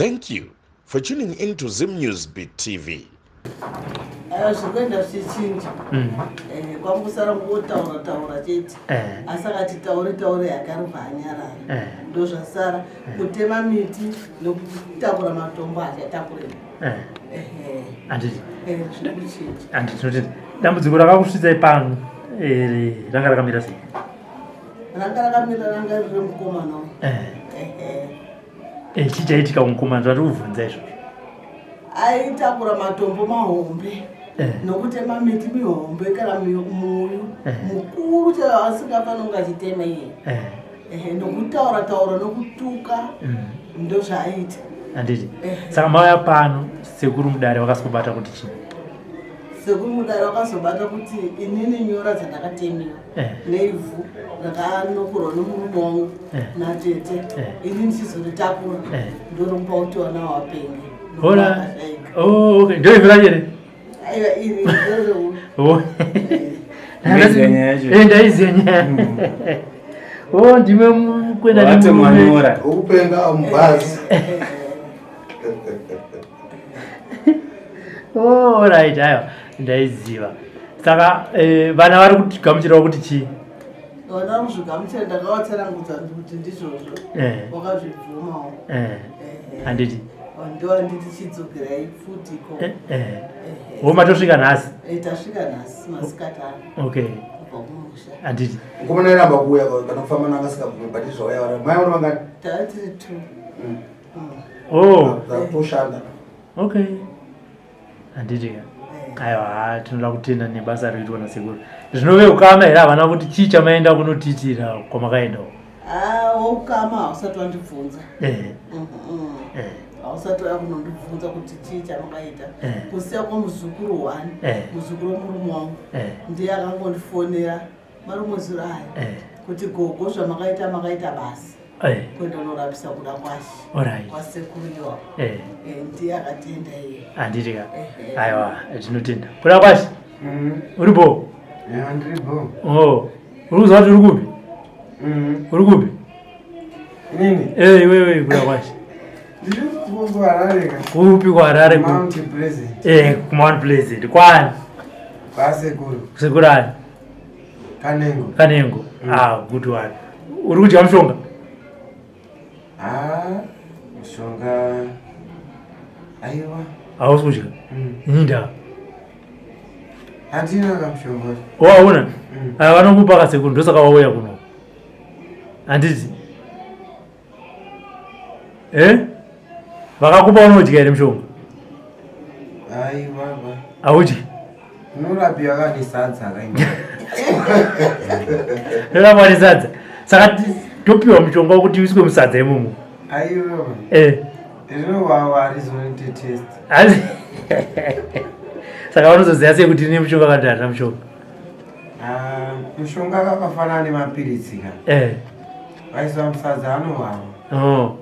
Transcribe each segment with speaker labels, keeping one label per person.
Speaker 1: Thank you for tuning in to Zim News Beat TV.
Speaker 2: Aiwa, zviri kuenda zvichinja. Kwangosara kungotaura taura chete. Asi akati taure taure akarobva anyarara. Ndozvasara kutema miti nekutakura matombo achatakurei.
Speaker 3: Handiti?
Speaker 2: Zviri kuchinja.
Speaker 3: Handiti, tinotenda. Dambudziko rakakusvitsai pano ranga rakamira sei?
Speaker 2: Ranga rakamira, ranga riri mukomana uyu.
Speaker 3: Chii chaitika kumukomana zvatiri kubvunza izvozvo?
Speaker 2: Aitakura matombo mahombe nokutema miti mihombe kana muyu mukuru chaiwo asingafaniri kunge achitema iye. Nokutaura taura nokutuka, ndozvaaita.
Speaker 3: Handiti? Saka mauya pano, sekuru mudare vakazobata kuti chii?
Speaker 2: Sekuru mudare vakazobata kuti inini nyora dzandakatemiwa neivhu rakanokurwa nomurume wangu natete, ini ndichizoritakura, ndoromupa kuti wana wapenge.
Speaker 3: Ora. Oh, okay, ndio ivhu racho here?
Speaker 2: Aiwa, iri ndoreu.
Speaker 3: Oh.
Speaker 4: Ndaiziva nyaya yacho.
Speaker 3: Ndaiziva nyaya. Oh, ndime kuenda
Speaker 4: Watemwa
Speaker 3: nemurume.
Speaker 4: nyora.
Speaker 5: Ukupenga mubhazi.
Speaker 3: Oh, right, aiwa, ndaiziva. Saka vana vari kugamuchirawo kuti chii?
Speaker 2: Vana vari kuzvigamuchira, ndakavatsanangudza kuti ndizvozvo. Wakazvibvumawo.
Speaker 3: Handiti?
Speaker 2: Ndoanditi chidzokerai futiko.
Speaker 3: Wo matosvika nhasi?
Speaker 2: Tasvika nhasi masikati ano. Kubva kumusha.
Speaker 3: Handiti?
Speaker 5: Mukomana airamba kuuya kana kufamba nanga asingabvumi, but zvauya vari mai vano vangani?
Speaker 2: Tava tiri two.
Speaker 3: Oh.
Speaker 5: Toshanda.
Speaker 3: Okay, handiti ka? Aiwa, tinoda kutenda nebasa rinoitwa nasekuru. Zvinove ukama here havana kuti chii chamaenda kunotiitira kwamakaendawo?
Speaker 2: Ah, woukama hausati wandibvunza. Hausati waya kunondibvunza kuti chii chamakaita. Kusiya kwomuzukuru one, muzukuru womurume wangu, ndiye akangondifonera marimwe zuro aya kuti gogo, zvamakaita makaita basa kuenda unorapisa kuda kwashe kwasekuru iwapo. Ndiye akatenda iye.
Speaker 3: Handiti ka? Aiwa, tinotenda. Kuda kwashe, uripo?
Speaker 4: Ya, ndiripo.
Speaker 3: Oh, uri kuziva kuti uri kupi? Uri kupi?
Speaker 4: Inini?
Speaker 3: Iwewe kuda kwashe.
Speaker 4: Ndiri kuHarare ka.
Speaker 3: Kupi kuHarare?
Speaker 4: Mount Pleasant.
Speaker 3: KuMount Pleasant kwani?
Speaker 4: Kwasekuru.
Speaker 3: Sekuru ani?
Speaker 4: Kanengo.
Speaker 3: Kanengo. Ah, good one. Uri kudya mushonga?
Speaker 4: Ah, mushonga. Aiwa.
Speaker 3: Hausi kudya? Inda.
Speaker 4: Handina kamushonga.
Speaker 3: Waona? Aya vanokupa kasekuru, ndosaka wauya kuno. Handiti? Eh? Vakakupa unodya here mushonga?
Speaker 4: Aiwa ba.
Speaker 3: Haudyi?
Speaker 4: Unorapiwa kani sadza kaini.
Speaker 3: Norapwa nesadza. Saka topiwa mushonga wekuti uiswe musadza imomo.
Speaker 4: Aiwa ba. Rinowawa, harizoite test.
Speaker 3: Saka vanozoziva sei kuti rine mushonga kana kuti harina mushonga?
Speaker 4: Ah, mushonga kakafanana nemapiritsi ka. Vaiswa musadza anowawa.
Speaker 3: Oh.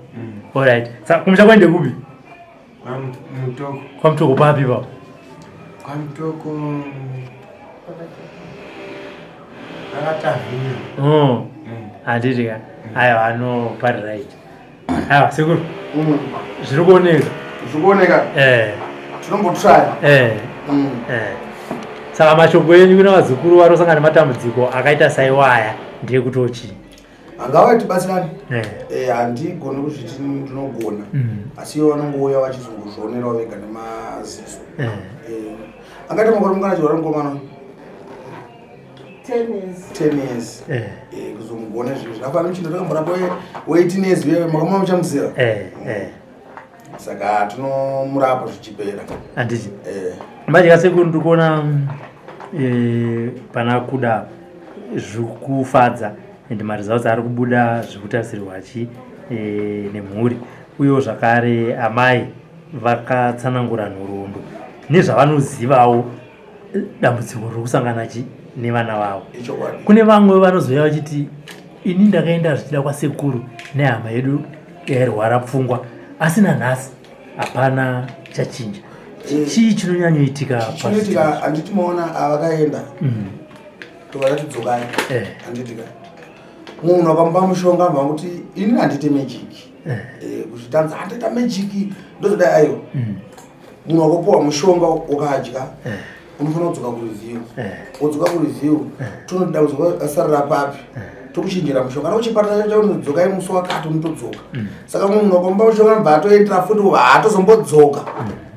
Speaker 3: Alright. Saka kumusha kwaende kupi?
Speaker 4: KwaMutoko.
Speaker 3: KwaMutoko papi papo?
Speaker 4: KwaMutoko akatavhinya.
Speaker 3: Oh. Handiti ka? Aiwa, no, pari right. Aiwa, sekuru. Zviri kuoneka.
Speaker 5: Zviri kuoneka. Tinombotraya.
Speaker 3: Saka mashoko enyu kuna vazukuru varosangana nematambudziko akaita saiwaya ndeyekuti ochii?
Speaker 5: Angava tibatsirani. Handigoni kuzviti ndinogona, asi ivo vanongouya vachizongozvionerawo vega nemaziso. Angaite makore mungana chirwara mukomana?
Speaker 2: 10 years.
Speaker 5: 10 years. Kuzomugona zvinhu zvakafanana muchinda takamborapa we18 years uye makamuna muchamuziva. Saka tinomurapa zvichipera.
Speaker 3: Handiti? Manje kasekuru, ndiri kuona pana kuda zvikufadza and maresults ari kubuda zvekutarisirwa chi nemhuri, uyewo zvakare amai vakatsanangura nhoroondo nezvavanozivawo dambudziko riri kusangana chi nevana vavo.
Speaker 5: Ichokwadi.
Speaker 3: Kune vamwe vanozouya vachiti ini ndakaenda zvichida kwasekuru nehama yedu yairwara pfungwa, asi nanhasi hapana chachinja. Chii chinonyanyoitika?
Speaker 5: Chinoitika, handiti maona avakaenda, tokatati dzokai. Handitika? Munhu akamupa mushonga anobva kuti ini handiite magic. Eh, kuzvitanza handiita magic ndozodai aiwa. Munhu wakapuwa mushonga ukadya unofanira kudzoka kureview. Wodzoka kureview tonoti dambudziko rasarira papi tokuchinjira mushonga. Kana kuchipatara chacho unodzokai musi wakati unotodzoka. Saka munhu wakamupa mushonga anobva atoendera futi haatozombodzoka.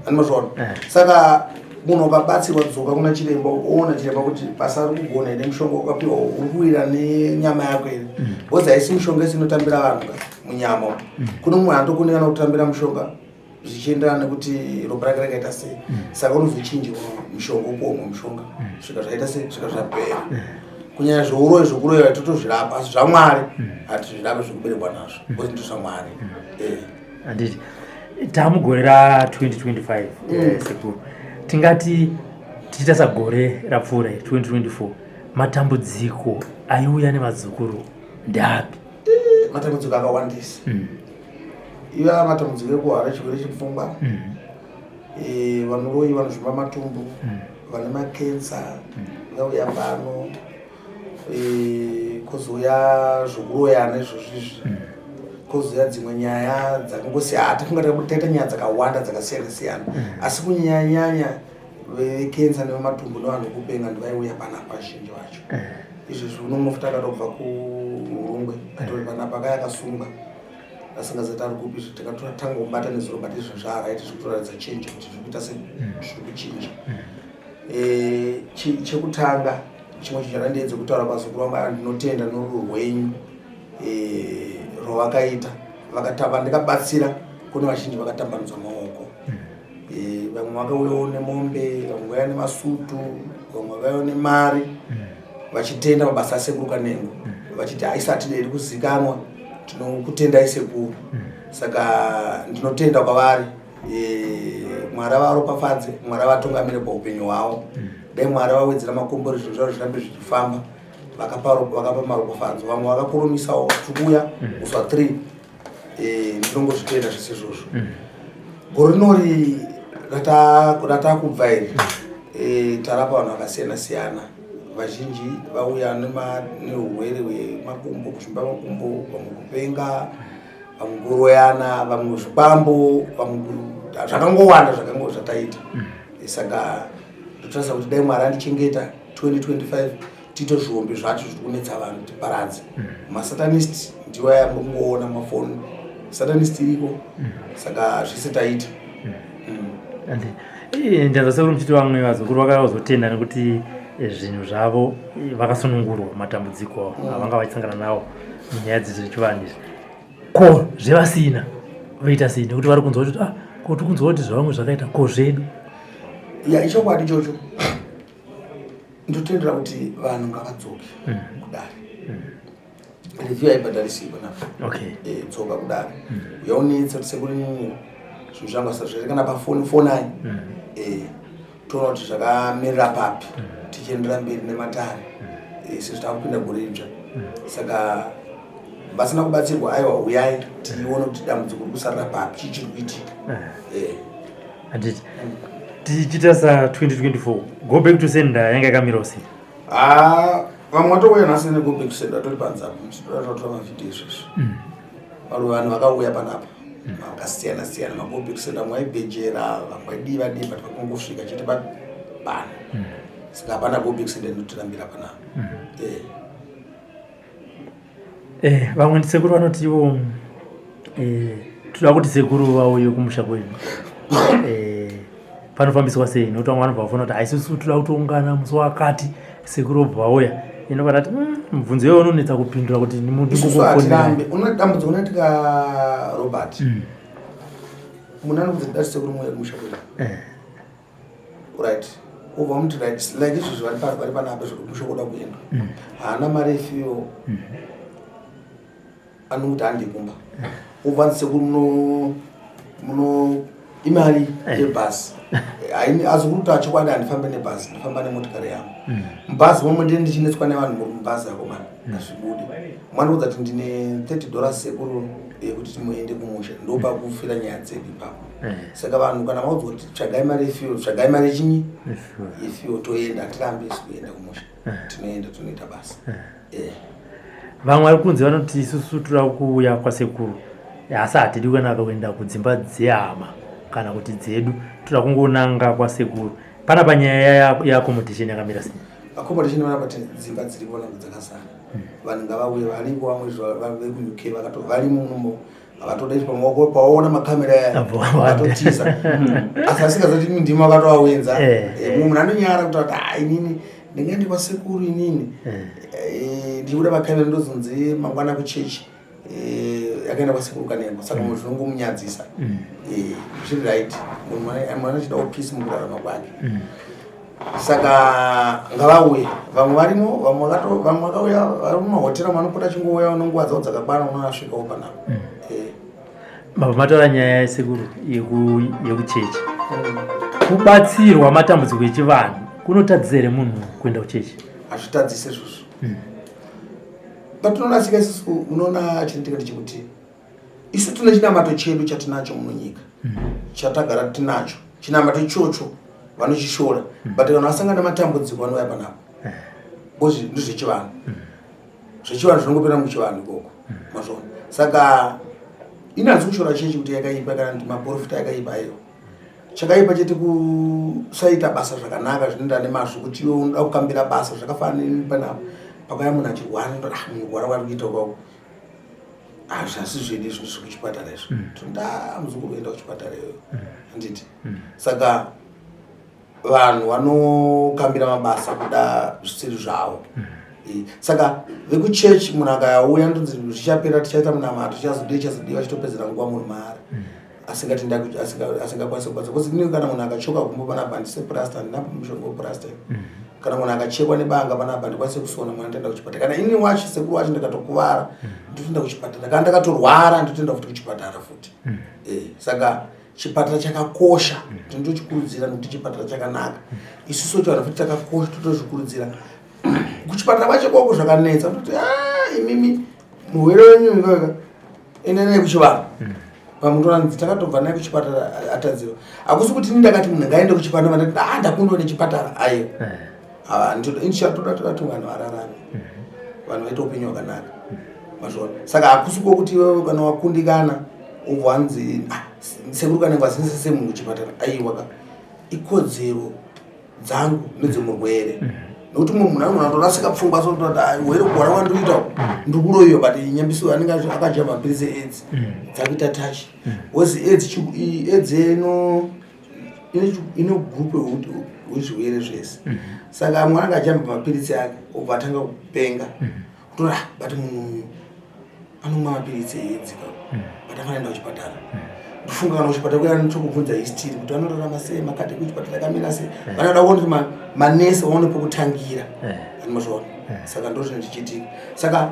Speaker 5: Ani mazviona? Saka munhu ukabatsirwa dzoka kuna chiremba oona chiremba kuti basa riri kugona here, mushonga wakapiwa uri kuwira nenyama yako here, because haisi mishonga isi inotambira vanhu ka munyama umu. Kune mumwe anotokundikana kutambira mushonga zvichienderana nekuti ropa rake rakaita sei. Saka unozochinjirwa mushonga, upuwa umwe mushonga svika zvaita sei, svika zvapera. Kunyanya zveuroyi, zvekuroyiwa totozvirapa, asi zvaMwari hatizvirapi zvekuberekwa nazvo because ndizvo zvaMwari.
Speaker 3: Handiti tamugore ra2025 sekuru, tingati tichiita sagore rapfuura iri 2024, matambudziko aiuya nevazukuru ndeapi?
Speaker 5: Matambudziko akawandisa. Iva matambudziko ekuhwara chirwere chepfungwa, vanoroyi, vanozvimba matumbu, vane makensa vauya pano, kozouya zvokuroyana izvozvo izvi, kozouya dzimwe nyaya dzakangosiyana. Tifunga taita nyaya dzakawanda dzakasiyana siyana, asi kunyanyanyanya vekensa nevematumbu nevanhu vekupenga ndivaiuya panapa zhinji vacho. Izvezvi unomwe futi akatobva kuUrungwe atori panapa, akaya akasungwa asingazati ari kupi. Izvi takatanga kubata nezuro, but izvo zvaaright, zviri kutoratidza change kuti zviri kuita se zviri kuchinja. Chekutanga chimwe chinhu chandandiedze kutaura pazukuru vangu, aya ndinotenda norudo rwenyu rwavakaita vakatamba ndikabatsira. Kune vazhinji vakatambanudza maoko. Vamwe vakauyawo nemombe, vamwe vauya nemasutu, vamwe vauyawo nemari vachitenda mabasa asekuru Kanengo, vachiti haisati deri kuzikanwa, tinokutendai sekuru. Saka ndinotenda kwavari. Mwari avaropafadze, Mwari avatungamire paupenyu hwavo. Dai Mwari vawedzera makombori, zvinhu zvavo zvirambe zvichifamba. Vakapa maropafadzo, vamwe vakakurumisawo tiri kuuya musi wa3. Ndinongozvitenda zvese izvozvo. Gore rinori ratakubva iri, tarapa vanhu vakasiyana siyana. Vazhinji vauya neurwere hwemakumbo, kuzvimba makumbo, vamwe kupenga, vamwe kuroyana, vamwe zvikwambo, vamwe zvakangowanda zvakango zvataita. Saka ndotarisa kuti dai Mwari andichengeta 2025 tiite zvihombe zvacho zviri kunetsa vanhu tiparadze. Masatanist ndiwo aya muri kungoona mafoni, satanist iriko. Saka zvese taita.
Speaker 3: Ndanzwa sekuru muchiti vamwe vazukuru vakazotenda nekuti zvinhu zvavo vakasunungurwa matambudziko avanga vachisangana nawo munyaya dzezvechivanhu izvi. Ko zvevasina voita sei? Nekuti vari kunzwa kuti ah, ko tiri kunzwa kuti zvavamwe zvakaita, ko zvedu?
Speaker 5: Ya, ichokwadi ichocho. Ndotendera kuti vanhu ngavadzoke kudare. Review haibhadharisirwe napo. Tsoka kudare, uyaunetsa kuti sekuri nini zvinhu zvangu asati zvaita, kana pafoni fonai. Toona kuti zvakamirira papi, tichiendera mberi nematare sezvo takupinda gore idzva. Saka vasina kubatsirwa, aiwa, uyai tione kuti dambudziko riri kusarira papi, chii chiri kuitika.
Speaker 3: Handiti tichiita sa2024 go back to sender yanga yakamirawo sei?
Speaker 5: Ah, vamwe vatouya nhasi nego back to sender, atori panze apo muchitotora mavhidhiyo izvezvi. Vanhu vanhu vakauya panapa vakasiyana siyana, mago back to sender, vamwe vaibhejera, vamwe vaidii vadii, but vakangosvika chete pano. Saka hapana go back to sender inotirambira panapa.
Speaker 3: Vamwe ndisekuru vanoti ivo toda kuti sekuru vauye kumusha kwedu, panofambiswa sei? Nokuti vamwe vanobva vafona kuti haisusu toda kutoungana musi wakati, sekuru obva vauya. Ino vanati mubvunzo iyoyo unonetsa kupindura kuti
Speaker 5: Isusu hatirambe. Una dambudziko unoitika, Robert. Munhu anokudza dati sekuru muuye kumusha kwedu, right? Ubva muti right, like izvozvi vari panapa kumusha kuda kuenda, haana mari yefuel, anokuti hande kumba. Ubva nzi sekuru muno imari yebhasi haini. Asi kuri kuti chokwadi handifambe nebhasi, ndifamba nemotikari yangu. Mubhazi momwe ndine ndichinetswa nevanhu muri mubhazi akomana, hazvibudi. Mwandiudza kuti ndine $30 sekuru yekuti timuende kumusha, ndopakufira nyaya dzedu ipapo. Saka vanhu kana vaudzwa kuti tsvagai mari yefuel, tsvagai mari yechinyi, yefuel, toenda. Hatirambi isu kuenda kumusha, tinoenda, tinoita basa.
Speaker 3: Vamwe vari kunze vanoti isusu toda kuuya kwasekuru asi hatidi kuenda kuenda kudzimba dzehama kana kuti dzedu, toda kungonanga kwasekuru. Pana panyaya yeaccommodation yakamira sei?
Speaker 5: Accommodation panapa dzimba dziripo nako dzakazara. Vanhu ngavauye, varipo vamwe vekuUK vakato varimo munomo vakatoda ichi pamaoko pawaona makamera aya vatotiza, asi asingazoti ndimi vakatovawenza. Mumwe munhu anonyara kuti ati ah, inini ndingaende kwasekuru inini ndichibuda makamera ndozonzi mangwana kuchechi akaenda kwasekuru Kanengo, saka munhu zvinongomunyadzisa. Zviri right, munhu anochidawo peace mukurarama kwake, saka ngavauye. Vamwe varimo, vamwe vakauya vari mumahotera, vanopota chingouya nenguva dzavo dzakakwana, unoasvikawo panapa.
Speaker 3: Mabva mataura nyaya yesekuru yekuchechi, kubatsirwa matambudziko echivanhu kunotadzisa here munhu kuenda kuchechi?
Speaker 5: Hazvitadzise izvozvo. Patinorasika isusu, unoona chinoitika ndechekuti isu tine chinamato chedu chatinacho munyika, chatagara tinacho. Chinamato ichocho vanochishora, but kana vasangana nematambudziko vanouya panapa because ndezvechivanhu. Zvechivanhu zvinongopera muchivanhu ikoko, mazvona. Saka ini handisi kushora chechi kuti yakaipa kana kuti maprofita yakaipa, aiwa. Chakaipa chete kusaita basa zvakanaka zvinoenda nemazvo, kuti iwe unoda kukambira basa. Zvakafanana neni panapa, pakauya munhu achirwara, ndoti, ah, munhu kurwara kwari kuita kwako hazvasi zvedu izvi, zvekuchipatara izvi. Tinoda muzukuru kuenda kuchipatara iyoyo, handiti? Saka vanhu vanokambira mabasa kuda zvisiri zvavo. Saka vekuchechi, munhu akauya ndonzi zvichapera, tichaita munamato, tichazodii, chazodii, vachitopedzera nguva munhu maari asingakwanisi kubatsa, because ini kana munhu akachoka gumbo panapa, handise prasta, handina mushonga weprasta. Kana munhu akachekwa nebanga panapa, handikwanisi kusona mwana, ndoenda kuchipatara. Kana ini wacho sekuru wacho ndakatokuvara, ndotoenda kuchipatara. Kana ndakatorwara, ndotoenda futi kuchipatara futi. Saka chipatara chakakosha, tinotochikurudzira nekuti chipatara chakanaka. Isusu vanhu futi takakosha, totozvikurudzira. Kuchipatara kwacho koko zvakanetsa, toti, "Ah, imimi murwere wenyu ikaka endai naye kuchivanhu." Pamutoranzi takatobva naye kuchipatara atadziwa. Hakusi kuti ini ndakati munhu ngaende kuchipatara, ndati, ah, ndakundwa nechipatara, aiwa. Toda kuti vanhu vararame, vanhu vaite upenyu hwakanaka, mazvona. Saka hakusi kwokuti iwewe kana wakundikana ubva wanzi, ah, sekuru Kanengo asinise semunhu kuchipatara, aiwa ka. Ikodzero dzangu nedzemurwere, nekuti mumwe munhu anogona kutorasika pfungwa sokutoti hwere kurwara kwandikuita ndiri kuroyiwa, but nyambiso anenge akadya mapiritsi eAIDS dzakuita touch, because AIDS ino ine group wezvirwere zvese. Saka mwana akajamba mapiritsi ake, obva atanga kupenga, kutora, but munhu uyu anomwa mapiritsi eAIDS ka, but afanira kuchipatara. Ndofunga kana kuchipatara kuya nechokubvunza history kuti anorarama sei, makadhi kuchipatara akamira sei, vanoda kuona kuti manesi vaone pokutangira, animazvaona. Saka ndo zvinhu zvichiitika. Saka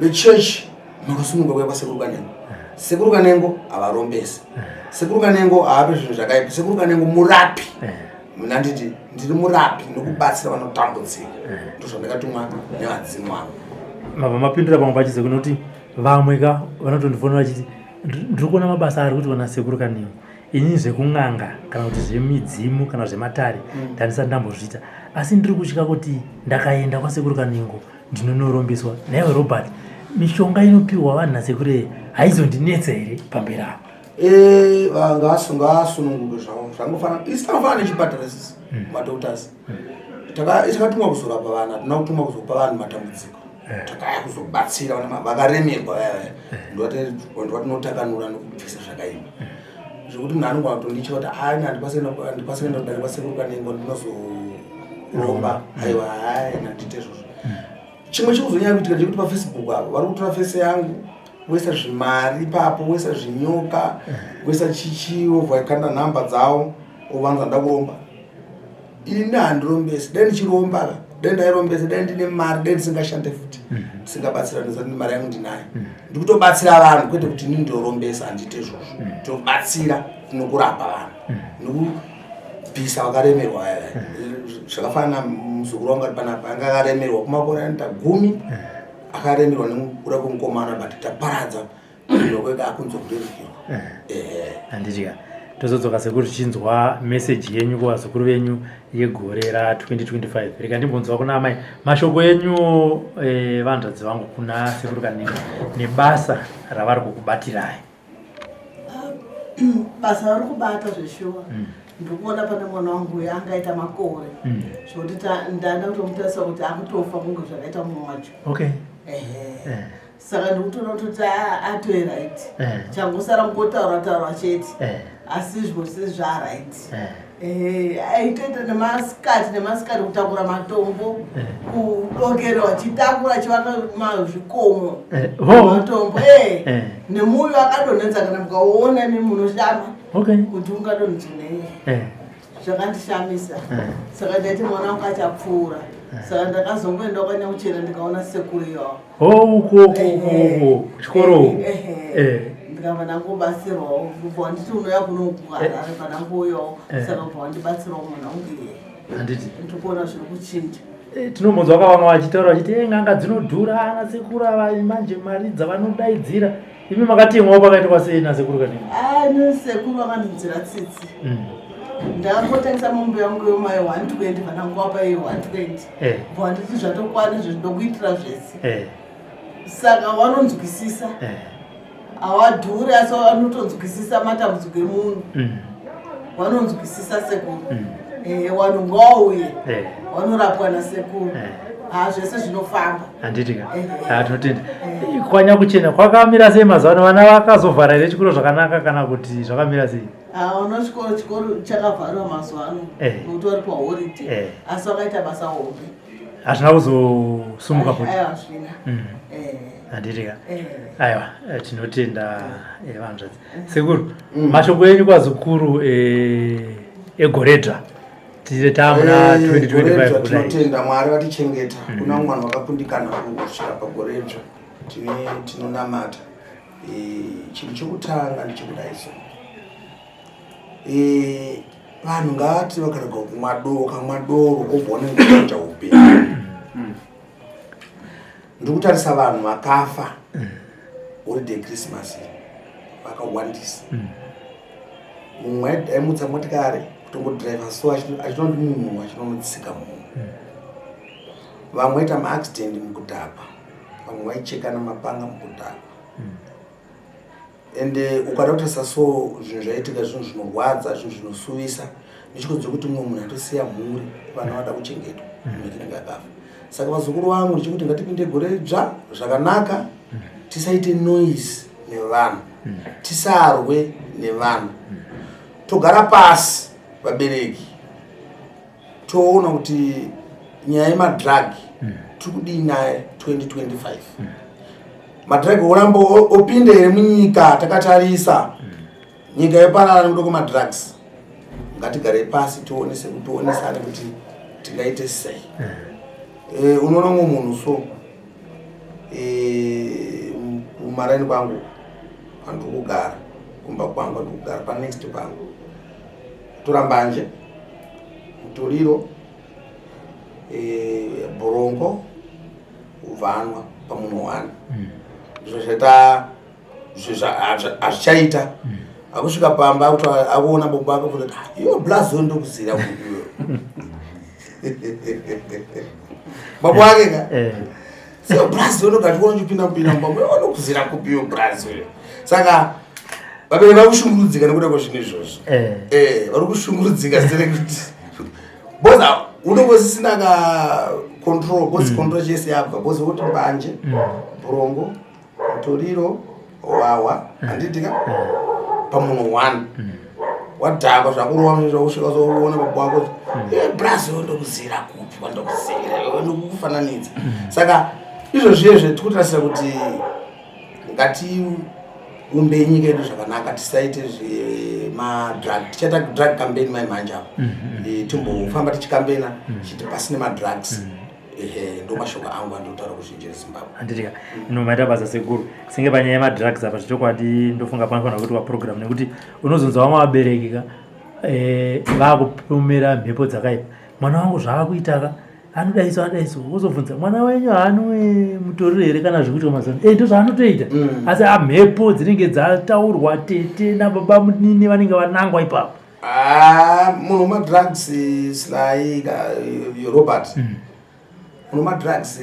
Speaker 5: vechechi makasununguka kuya kwasekuru Kanengo. Sekuru Kanengo havarombesi, sekuru Kanengo haape zvinhu zvakaipa, sekuru Kanengo murapi. Mina nditi ndiri murapi nokubatsira vanotambudzika, ndozvandakatumwa nevadzimu vangu.
Speaker 3: Mabva mapindura pamwe pacho sekunoti vamwe ka vanotondifonera vachiti, ndiri kuona mabasa ari kuitwa nasekuru Kanengo, inini zvekun'anga kana kuti zvemidzimu kana zvematare ndandisati ndambozviita, asi ndiri kutya kuti ndakaenda kwasekuru Kanengo ndinonorombeswa. Naiwe Robert, mishonga inopiwa vanhu nasekuru iyi haizondinetsa here pamberi apa?
Speaker 5: Ngaasununguke zvavo, zvangofanana. Isi takafanana nechipatara sisi madoctors. Takatumwa kuzorapa vanhu, hatina kutumwa kuzopa vanhu matambudziko. Takaya kuzobatsira vakaremerwa vaya vaya, ndovatinotakanura nokubvisa zvakaipa, zvekuti munhu anogona kutonditya kuti ai, handikwanisi kuenda kudare kwasekuru Kanengo, ndinozoromba. Aiwa, hai, handite izvozvo. Chimwe chikuzonyanya kuitika ndechekuti paFacebook apo vari kutora face yangu, voisa zvimari ipapo, voisa zvinyoka, voisa chichi, vobva vakanda nhamba dzavo, ovanza nda kuromba. Ini handirombesi. Dai ndichiromba ka, dai ndairombesa, dai ndine mari, dai ndisingashande futi, ndisingabatsira. Ndisati mari yangu ndinayo, ndikutobatsira vanhu, kwete kuti inini ndorombesa. Handiite izvozvo. Tobatsira nokurapa vanhu nokubvisa vakaremerwa vaya vaya. Zvakafanana muzukuru wangu ari panapa, anga akaremerwa kumakore anoita 10, akaremerwa nekuda kwemukomana, but taparadza nokwega, akunzwa kurerukirwa.
Speaker 3: Handitya. Tozodzoka sekuru tichinzwa meseji yenyu kuvazukuru venyu yegore ra2025. Rega ndimbonzwa kuna amai mashoko enyu eh, vanzvadzi vangu kuna sekuru Kanengo nebasa ravari kukubatirai.
Speaker 2: Basa vari kubata zveshuwa. Ndikuona pane mwana wangu uyo angaita makore zvokuti ndanda kutomutarisa kuti akutofa kunge zvakaita mumwe wacho.
Speaker 3: Okay.
Speaker 2: Ehe. Saka ndikutoona kutoti atove right. Changosara kungotaura taura chete. Asi zvose zvaright. Aitoita nemasikati nemasikati kutakura matombo kudongerwa achitakura achivaka mazvikomo matombo. Nemuyo akadonhedza kana mukaona imi munoshama kuti ungadonhedzwa nei. Zvakandishamisa. Saka ndaiti mwana wangu achapfuura. Saka ndakazongoenda kwaNyamuchera ndikaona sekuru iwawo.
Speaker 3: Oh, uko uko uko kuchikoro.
Speaker 2: Ndikabva ndangobatsirwawo kubva wanditi unouya kuno kuHarare pandangouyao saka kubva wandibatsirawo mwana wangu iyeye.
Speaker 3: Handiti.
Speaker 2: Ndikuona zviri kuchinja.
Speaker 3: Tinombonzwa vamwe vachitaura vachiti n'anga dzinodhura ana sekuru ava manje mari dzavanodaidzira. Imi makatemwawo pakaitwa sei nasekuru Kanengo?
Speaker 2: Ah, sekuru vakandinzwira tsitsi. Ndakangotengesa mombe yangu yomai 120 vanangowapa iyo 120. Bva wanditi zvatokwana izvo ndokuitira zvese. Saka vanonzwisisa. Hawadhuri asi vanotonzwisisa matambudziko emunhu. Vanonzwisisa sekuru. Vanhu ngavauye. Vanorapwa nasekuru. Zvese zvinofamba.
Speaker 3: Handiti ka? Tinotenda. KwaNyakuchena kwakamira sei mazuva ano? Vana vakazovhara here chikoro zvakanaka kana kuti zvakamira sei?
Speaker 2: Vana chikoro chikoro chakavharwa mazuva ano. Nokuti vari paholiday. Asi vakaita basa hombe.
Speaker 3: Hazvina kuzosumuka futi.
Speaker 2: Aiwa, hazvina.
Speaker 3: Handiti ka? Aiwa, tinotenda vanzvadzi. Sekuru, mashoko enyu kwazukuru egoredzva. Tiri tamuna 2025
Speaker 5: kudai. Tinotenda Mwari vatichengeta. Kuna vamwe vanhu vakakundikana kusvika pagoredzva. Tinonamata. Chinhu chekutanga ndechekudai so. Vanhu ngavati vakarega kumwa doro, ukamwa doro obva unenge uchinja upenyu. Ndiri kutarisa vanhu vakafa holiday Christmas vakawandisa. Mumwe aimutsa motikari kutongodriver so achinondi munhu achinonotsika munhu. Vamwe vaita maaccident mukudhakwa, vamwe vaichekana mapanga mukudhakwa. Ende ukada kutarisa so zvinhu zvaitika zvinhu zvinorwadza, zvinhu zvinosuvisa nechikonzero kuti mumwe munhu atosiya mhuri, vana vada kuchengetwa, mhuri inenge yakafa. Saka vazukuru vangu ndichikuti ngatipinde gore idzva zvakanaka, tisaite noise nevanhu, tisarwe nevanhu, togara pasi vabereki toona kuti nyaya yemadrug tiri kudii naye 2025. Madrug oramba opinde here munyika takatarisa nyika yoparara nekuda kwemadrugs. Ngatigarei pasi tionesane kuti tingaite sei. Unoona mumwe munhu so kumaraini kwangu andiri kugara, kumba kwangu andiri kugara panext pangu, tora mbanje, mutoriro, borongo, ubvanwa pamunhu one. Izvo zvaita hazvichaita. Akusvika pamba akuona baba vake kuti iwe blazo ndokuzira kuiwe. Baba wake ka. So blazo ndokati uchipinda mupinda mumba iwe ndokuzira kupi iwe blazo. Saka vabereki vari kushungurudzika nekuda kwezvinhu izvozvo. Vari kushungurudzika sere kuti because unenge usisina ka control, because control chese yabva, because woti mbanje, borongo, mutoriro, wawa, handiti ka pamunhu one. Wadhakwa zvakurova zvakusvika zoona baba wako Brazil ndokuzira kupi kwandokuzira ndokufananidza. Saka izvo zviye tikutarisa kuti ngatiumbe nyika yedu zvakanaka, tisaite zvemadrug. Tichaita drug campaign mai manje apo. Timbofamba tichikambena chiti pasine madrugs. Ndo mashoko angu andinotaura kuzhinji reZimbabwe.
Speaker 3: Handitika ino maita basa sekuru. Senge panyaya yemadrugs apa zvechokwadi ndofunga panofanira kuitwa program nekuti unozonzwa vamwe vabereki ka vakupomera mhepo dzakaipa. Mwana wangu zvaakuita ka Anodaiso anodaiso wozobvunza mwana wenyu haanwe mutoriro here kana zvekuitwa mazano e ndozvaanotoita mm. Asi amhepo dzinenge dzataurwa tete nababa munini vanenge vanangwa ipapo.
Speaker 5: Ah, munhu wemadrugs Sly Robert, munhu wemadrugs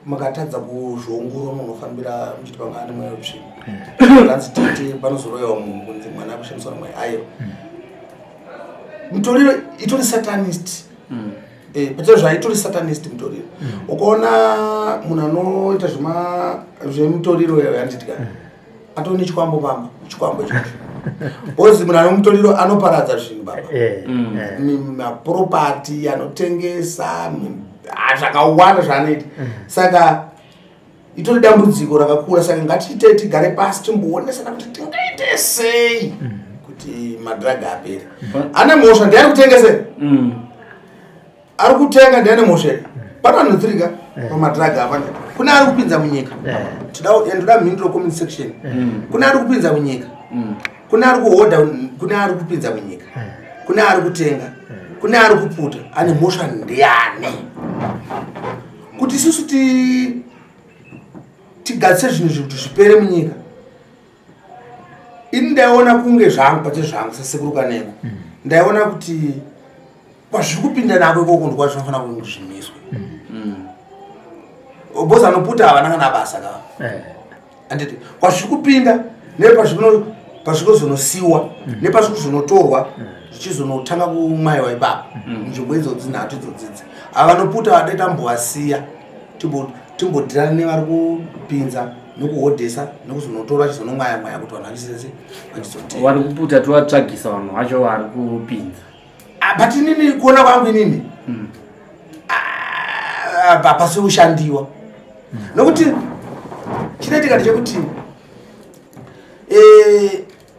Speaker 5: makatadza kuzviongorora munofambira muchiti panga ane mweya wetsvina, kanzi tete panozoroyewa munhu kunzi mwana akushandiswa namweya ayo. Mutoriro itori satanist. Patiro zvaitori satanist mutoriro. Ukaona munhu anoita zvemutoriro yanditya atori nechikwambo pamba, chikwambo ichocho, because munhu ane mutoriro anoparadza zvinhu baba. Mapropati anotengesa, zvakawanda zvaanoita. Saka itori dambudziko rakakura. Saka ngatiite tigare pasi timboonesana kuti tingaite sei kuti madrug apere. Ane mhosva ndiani kutengesera? Ari kutenga ndiane mhosva here? Pane vanhu three ka pamadrug apa. Kune ari kupinza munyika. Ndoda mhinduro comment section. Kune ari kupinza munyika, kune ari kuhodha, kune ari kupinza munyika, kune ari kutenga, kune ari kuputa. Ane mhosva ndiani kuti isusu tigadzise zvinhu izvi kuti zvipere munyika? Ini ndaiona kunge zvangu pache zvangu sasekuru Kanengo, ndaiona kuti kwazviri kupinda nako ikoko ndikwa zvinofanira kunge zvimiswe, because anoputa havana kana basa kava. Anditi kwazviri kupinda nepazvinozonosiwa nepazviri kuzonotorwa zvichizonotanga kumwayiwa ipapo nzvimbo idzodzi nhatu idzodzidzi, avanoputa vade tambovasiya, timbodhirana nevari kupinza nekuhodhesa nekuzonotora vachizonomwaya mwaya kuti vanhu vachisese vachizotenga.
Speaker 6: Vari kuputa tovatsvagisa vanhu vacho vari kupinza.
Speaker 5: Ah, but inini kuona kwangu inini, ah, hapasi kushandiwa nokuti chinoitika ndechekuti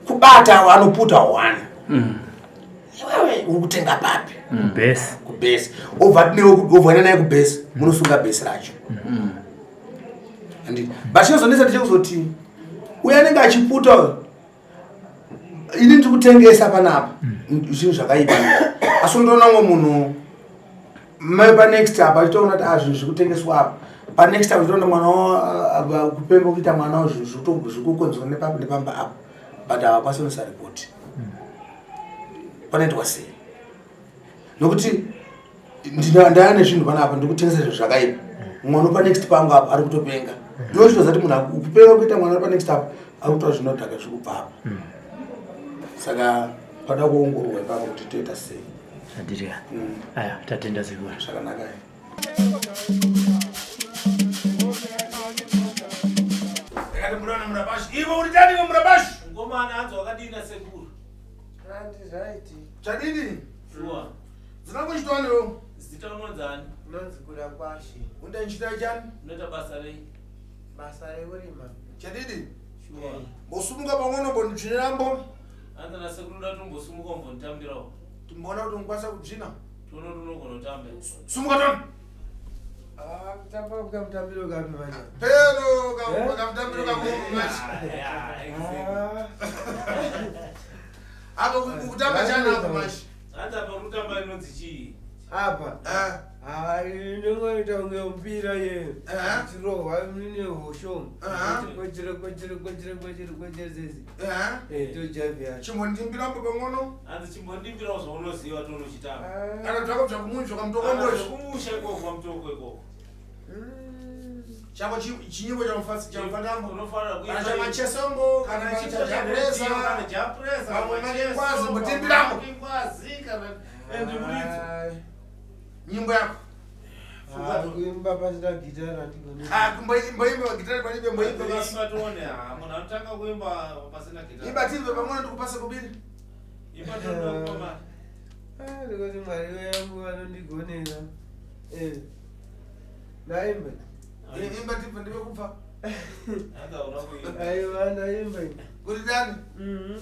Speaker 5: kubata anoputa one, iwewe uri kutenga papi?
Speaker 3: Base.
Speaker 5: Kubhesi, obva obvaenda naye kubhesi, munosunga bhesi racho. Handiti? But chinozonetsa ndechekuzoti uyo anenge achiputa uyo, ini ndiri kutengesa panapa zvinhu zvakaipa, asi undoona umwe munhu mai panext apa achitoona kuti, ah, zvinhu zviri kutengeswa apa panext apa, uchitoona mwana kupenga kuita mwana zvinhu zviri kukonzerwa nepapi nepamba apa, but havakwanisi kunoisa ripoti. Panoitwa sei? Nokuti ndaya nezvinhu panapa, ndiri kutengesa zvinhu zvakaipa, mwana panext pangu apa ari kutopenga. Iwe chitoziva kuti munhu kupenga kuita mwana panext apa ari kutora zvinodhaka zviri kubva apa. Saka pada kuongororwa ipapo kuti toita sei.
Speaker 3: Zvandiri. Aya, tatenda sekuru.
Speaker 5: Zvakanaka. Ndakati murana murabashi, ivo uri tani murabashi?
Speaker 7: Ngomana hanzi wakadini sekuru?
Speaker 4: Handizaiti.
Speaker 5: Chadini?
Speaker 7: Shuwa.
Speaker 5: Dzinangochitwanewo.
Speaker 7: Zita unonzani?
Speaker 4: Unonzi Kuda Kwashe.
Speaker 5: Unda nchitai chani?
Speaker 7: Unoita basa rei?
Speaker 4: Basa rekurima.
Speaker 5: Chadidi?
Speaker 7: Shuwa.
Speaker 5: Mbosumuka pamwe mbondidzvinirambo.
Speaker 7: Hanzi nasekuru uda tombosumuka umbonditambirawo.
Speaker 5: Timboona kuti unokwanisa kudzvina.
Speaker 7: Tione kuti unogona kutamba.
Speaker 5: Sumuka toni.
Speaker 4: Ah, kutamba kamutambiro kapi manje?
Speaker 5: Pero kamutambiro kako machi.
Speaker 7: Yeah, exactly.
Speaker 4: Ah,
Speaker 5: Apo kutamba chani apo machi?
Speaker 7: Hanzi apa uri kutamba inonzi chii?
Speaker 4: Apa.
Speaker 5: Eh.
Speaker 4: Ah, inongoita kunge mupira ye.
Speaker 5: Eh.
Speaker 4: Chirohwa nehosho.
Speaker 5: Ah.
Speaker 4: Kwechero kwechero kwechero kwechero kwechero zezi.
Speaker 5: Eh.
Speaker 4: Eh, tojavia.
Speaker 5: Chimbondimbirambo pamwono.
Speaker 7: Hanzi chimbondimbirawo zvaunoziva tione uchitamba.
Speaker 5: Kana zvako zvakumunzwa kamutokomboizvo.
Speaker 7: Kumusha ikoko kwamutoko ikoko.
Speaker 5: Chako chinyimbo chamufasi chamufatambo.
Speaker 7: Unofanira
Speaker 5: Kana
Speaker 7: kuimba
Speaker 5: chamachesombo kana
Speaker 7: kana chipo
Speaker 5: chajapresa.
Speaker 7: kana japresa.
Speaker 5: Vamwe makingwazi, mbotimbiramo.
Speaker 7: Kingwazi kana and muridzo.
Speaker 5: Nyimbo yako.
Speaker 4: Kuimba pasina gitara ndigone.
Speaker 5: Ah, kumboimba gitari palibe, mboimba basi.
Speaker 7: Imba tione, ha, munhu anotanga kuimba pasina gitara.
Speaker 5: Imba timbe pamwe ndikupase kubiri.
Speaker 7: Imba tione koma.
Speaker 4: Ah, ndikuti Mwari wangu vanondigonera. Eh. Ndaimba.
Speaker 5: Imba timbe ndibe kupfa.
Speaker 7: Hanzi hauna kuimba.
Speaker 4: Aiwa, ndaimba.
Speaker 5: Kuti dani?
Speaker 4: Mhm.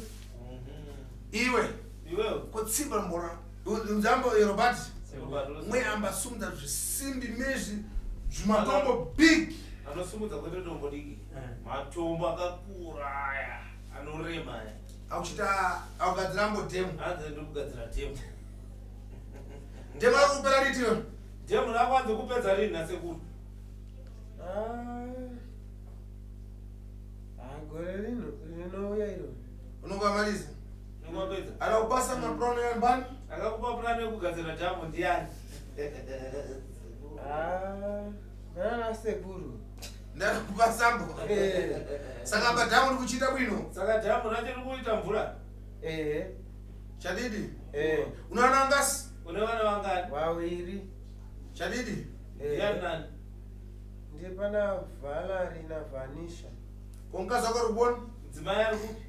Speaker 5: Iwe
Speaker 7: Iwewe.
Speaker 5: kutsimba mbora. Nzambo Robert.
Speaker 7: Robert,
Speaker 5: Mwe amba sumudza zvisimbi mezvi zvimatombo big.
Speaker 7: Anosumudza kwete dombo diki. Matombo akakura aya anorema aya.
Speaker 5: Akuchita akugadzira mbo demo.
Speaker 7: Hanzi ndikugadzira demo.
Speaker 5: Demo rakupera riti iwe?
Speaker 7: Dhemu rako anzi kupedza rini nasekuru?
Speaker 4: Ah. Ah, gore rino rinouya iro.
Speaker 5: Unonga maliza.
Speaker 7: Unongapedza.
Speaker 5: Anakupasa mapurani yambani?
Speaker 7: Akakupa purani yekugadzira dhamu ndiani?
Speaker 4: Ah, nana sekuru.
Speaker 5: Ndakakupa sambo.
Speaker 4: Eh.
Speaker 5: Saka apa dhamu rikuchiita bwino.
Speaker 7: Saka dhamu racho rikuita mvura.
Speaker 4: Eh.
Speaker 5: Chadidi.
Speaker 4: Eh.
Speaker 5: Unaona ngasi?
Speaker 7: Une vana vangani?
Speaker 4: Wawiri.
Speaker 5: Chadidi.
Speaker 7: Ndiani
Speaker 4: Eh.
Speaker 7: nani?
Speaker 4: Ndiye pana Valerie na Vanisha.
Speaker 5: Ko mukadzi wako ari kuona?
Speaker 7: Mudzimai ari kupi?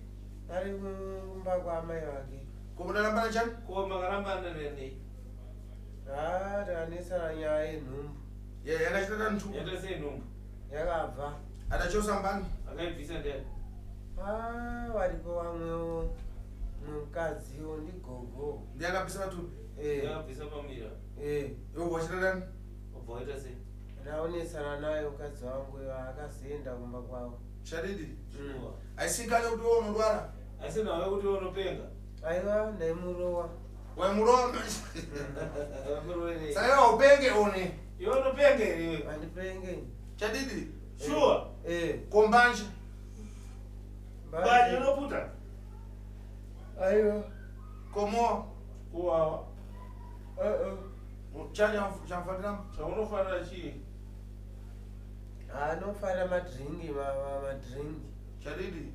Speaker 4: Ari kumba kwaamai vake.
Speaker 5: Ko munarambana chani?
Speaker 7: Ko makarambana nei?
Speaker 4: Ah, tanesana nyaya yenhumbu.
Speaker 5: Ye yakachita tantu.
Speaker 7: Yaita sei nhumbu?
Speaker 4: Yakabva.
Speaker 5: Atachosa mbani.
Speaker 7: Akaibvisa ndiani?
Speaker 4: Ah, varipo vamwewo mukadziwo ndigogo.
Speaker 5: Ndiye akabvisa matupi.
Speaker 4: Eh.
Speaker 7: Akabvisa pamira.
Speaker 4: Eh.
Speaker 5: Iwe wachita tani?
Speaker 7: Wabva waita sei?
Speaker 4: Ndaonesana naye mukadzi wangu iyo akazoenda kumba kwavo.
Speaker 5: Chadidi.
Speaker 4: Mm.
Speaker 5: Aisikane kuti wewe unorwara.
Speaker 7: Asi nawe kuti unopenga.
Speaker 4: Aiwa ndaimurowa.
Speaker 5: Waimurowa.
Speaker 7: Akakuroverei.
Speaker 5: Saka iwe upenge one.
Speaker 7: Iwe unopenga here iwe?
Speaker 4: Handipenge.
Speaker 5: Chadidi.
Speaker 7: Sure.
Speaker 4: Eh.
Speaker 5: Kombanje.
Speaker 7: Mbanje unoputa.
Speaker 4: Aiwa.
Speaker 5: Komoa.
Speaker 7: Kuwawa.
Speaker 4: Eh eh.
Speaker 5: Chani chamfanira.
Speaker 7: Chaunofanira chii?
Speaker 4: Anofanira madhiringi madhiringi.
Speaker 5: Chadidi.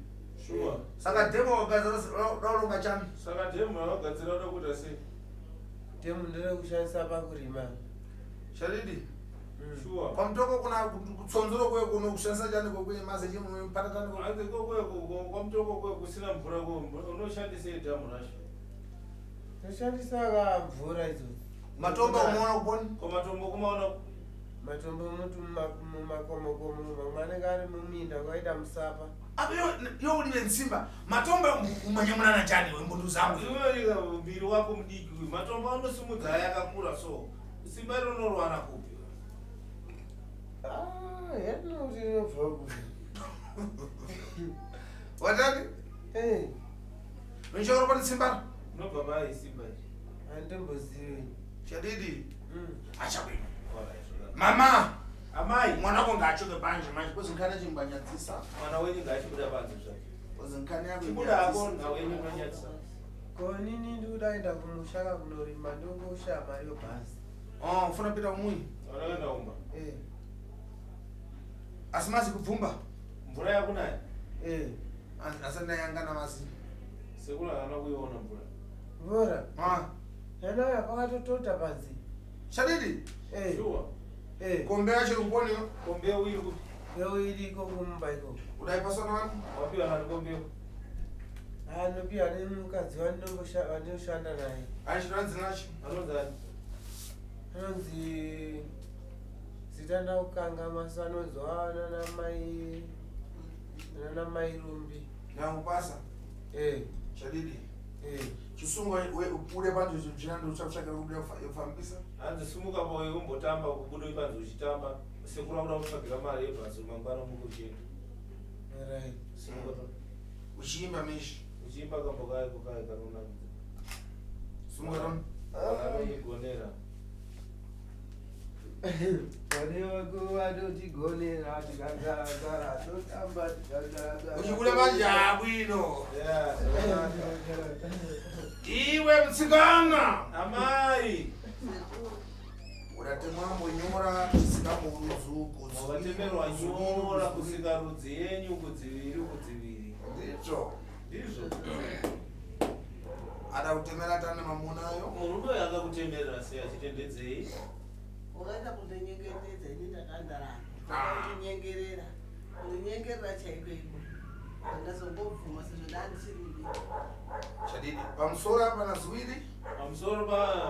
Speaker 7: Sure.
Speaker 5: Saka dhemo wakagadzira dauronga chani.
Speaker 7: Saka dhemu rawagadzira uda kuita sei?
Speaker 4: Dhemu nderekushandisa pakurima.
Speaker 5: Chadidi.
Speaker 7: Sure.
Speaker 5: Kwamutoko kuna kutsonzero kwe kuno kushandisa chani kwekwe mazeche munopatatani kwekwe.
Speaker 7: Hanzi kwamutoko kwe kusina mvura ko unoshandisei dhamu racho?
Speaker 4: Toshandisa ka mvura idzodzo.
Speaker 5: Matombo unoona kuponi?
Speaker 7: Ko matombo kumaona
Speaker 4: Matombo muti mumakomokomo mamwe anenge ari muminda kwakaita musapa.
Speaker 5: Apa iwe uri vensimba matombo umanyamurana chani wembundu zangu.
Speaker 7: Iwe muviri wako mudiki uyu matombo anosimudza aya akakura so simba rinorwana kupi?
Speaker 4: Ah, yatinokuti inobva kupi.
Speaker 5: Watani?
Speaker 4: Eh,
Speaker 5: Unchaura pane simba?
Speaker 7: Unobva pai simba iri?
Speaker 4: handitombozivi.
Speaker 5: Chadidi.
Speaker 4: Mm.
Speaker 5: Achabwino.
Speaker 7: Alright, zvakanaka.
Speaker 5: Mama,
Speaker 7: Amai,
Speaker 5: mwana wako ngaachoke panje manje kozi nkhani chimbanyadzisa.
Speaker 7: mwana wenyu ngaachibuda panze zvake.
Speaker 5: Kozi nkhani yako
Speaker 7: Chibuda hako
Speaker 5: inyadzisa.
Speaker 7: nhau yenyu inonyadzisa.
Speaker 4: Ko nini ndikuda kuenda kumusha ka kunorima ndongoshaya mari yobhazi.
Speaker 5: Oh, ufuna kupita kumui.
Speaker 7: Unoenda kumba.
Speaker 4: Eh,
Speaker 5: Asi mazi kubvumba.
Speaker 7: Mvura yakunaya.
Speaker 4: eh.
Speaker 5: Asati ndayangana mazi.
Speaker 7: Sekuru haana kuiona mvura.
Speaker 4: Mvura.
Speaker 5: Ah.
Speaker 4: Yanaya pakatotota panze.
Speaker 5: Chadidi.
Speaker 4: Eh,
Speaker 7: Sure.
Speaker 4: eh.
Speaker 5: Kombe yacho iri kuponiyo.
Speaker 7: Kombeu iri kupi?
Speaker 4: Mbeu iriko kumba ikoko.
Speaker 5: Udaipaswa nani?
Speaker 7: Wapiwa nani kombeu?
Speaker 4: Anopiwa nemukadzi wandinoshanda naye.
Speaker 5: Achiranzi nacho.
Speaker 7: Anonzi ani?
Speaker 4: Anonzi zita ndakukanganwa so anonzi nana mai nana mai Rumbi.
Speaker 5: Ndangupasa.
Speaker 4: Eh,
Speaker 5: Chadidi.
Speaker 4: eh.
Speaker 5: Chisungo upude panze zvinando uchakutsvakira kubuda kufambisa.
Speaker 7: Hanzi simuka boy umbotamba kubuda panze uchitamba. Sekuru akuda kutsvagira mari yebhazi mangwana muke uchienda.
Speaker 4: Right.
Speaker 7: Simuka to.
Speaker 5: Uchiimba mishi.
Speaker 7: Uchiimba kambo kayo kayo kanonakidza.
Speaker 5: Simuka toni.
Speaker 7: Vanoigonera.
Speaker 4: Vane vako vanotigonera tikagaragara totamba tikagaragara.
Speaker 5: Uchibuda panje abwino.
Speaker 7: Yeah, zvakanaka.
Speaker 5: Iwe mutsikana.
Speaker 7: Amai,
Speaker 5: Udatemwa mbonyora chisingamurudzu
Speaker 7: wakatemerwa nyora kusikarudzi yenyu kudziviri kudziviri.
Speaker 5: Ndizvo.
Speaker 7: Ndizvo.
Speaker 5: Ada kutemera tane mamunayo.
Speaker 7: Murume uyu akakutemerera sei achitendedzei?
Speaker 2: Wakaita kundinyengetedza ini ndakandarana.
Speaker 5: Ah.
Speaker 2: Kundinyengerera. Kundinyengerera chaiko iko. Ndazongobvuma sezvo ndandichiri mudiki.
Speaker 5: Chadidi. Pamusoro apa na ziwiri.
Speaker 7: Pamusoro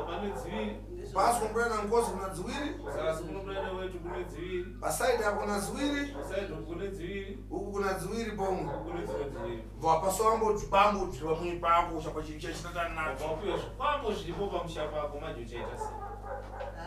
Speaker 7: pane dziviri.
Speaker 2: Ndizvo.
Speaker 5: Pasi kunobuda na ngozi kuna dziwiri.
Speaker 7: Zasi kunobuda newetu kune dziviri.
Speaker 5: Pasaidi apo kuna ziwiri.
Speaker 7: Pasaidi uku kune dziviri.
Speaker 5: Uku kuna dziwiri pomwe.
Speaker 7: Uku kune dzimwe dziviri.
Speaker 5: Bva paso ambo bambo mwe pako chapa chitata nacho.
Speaker 7: Wabva wapiwa zvikwambo zviripo pamusha pako manje uchaita sei?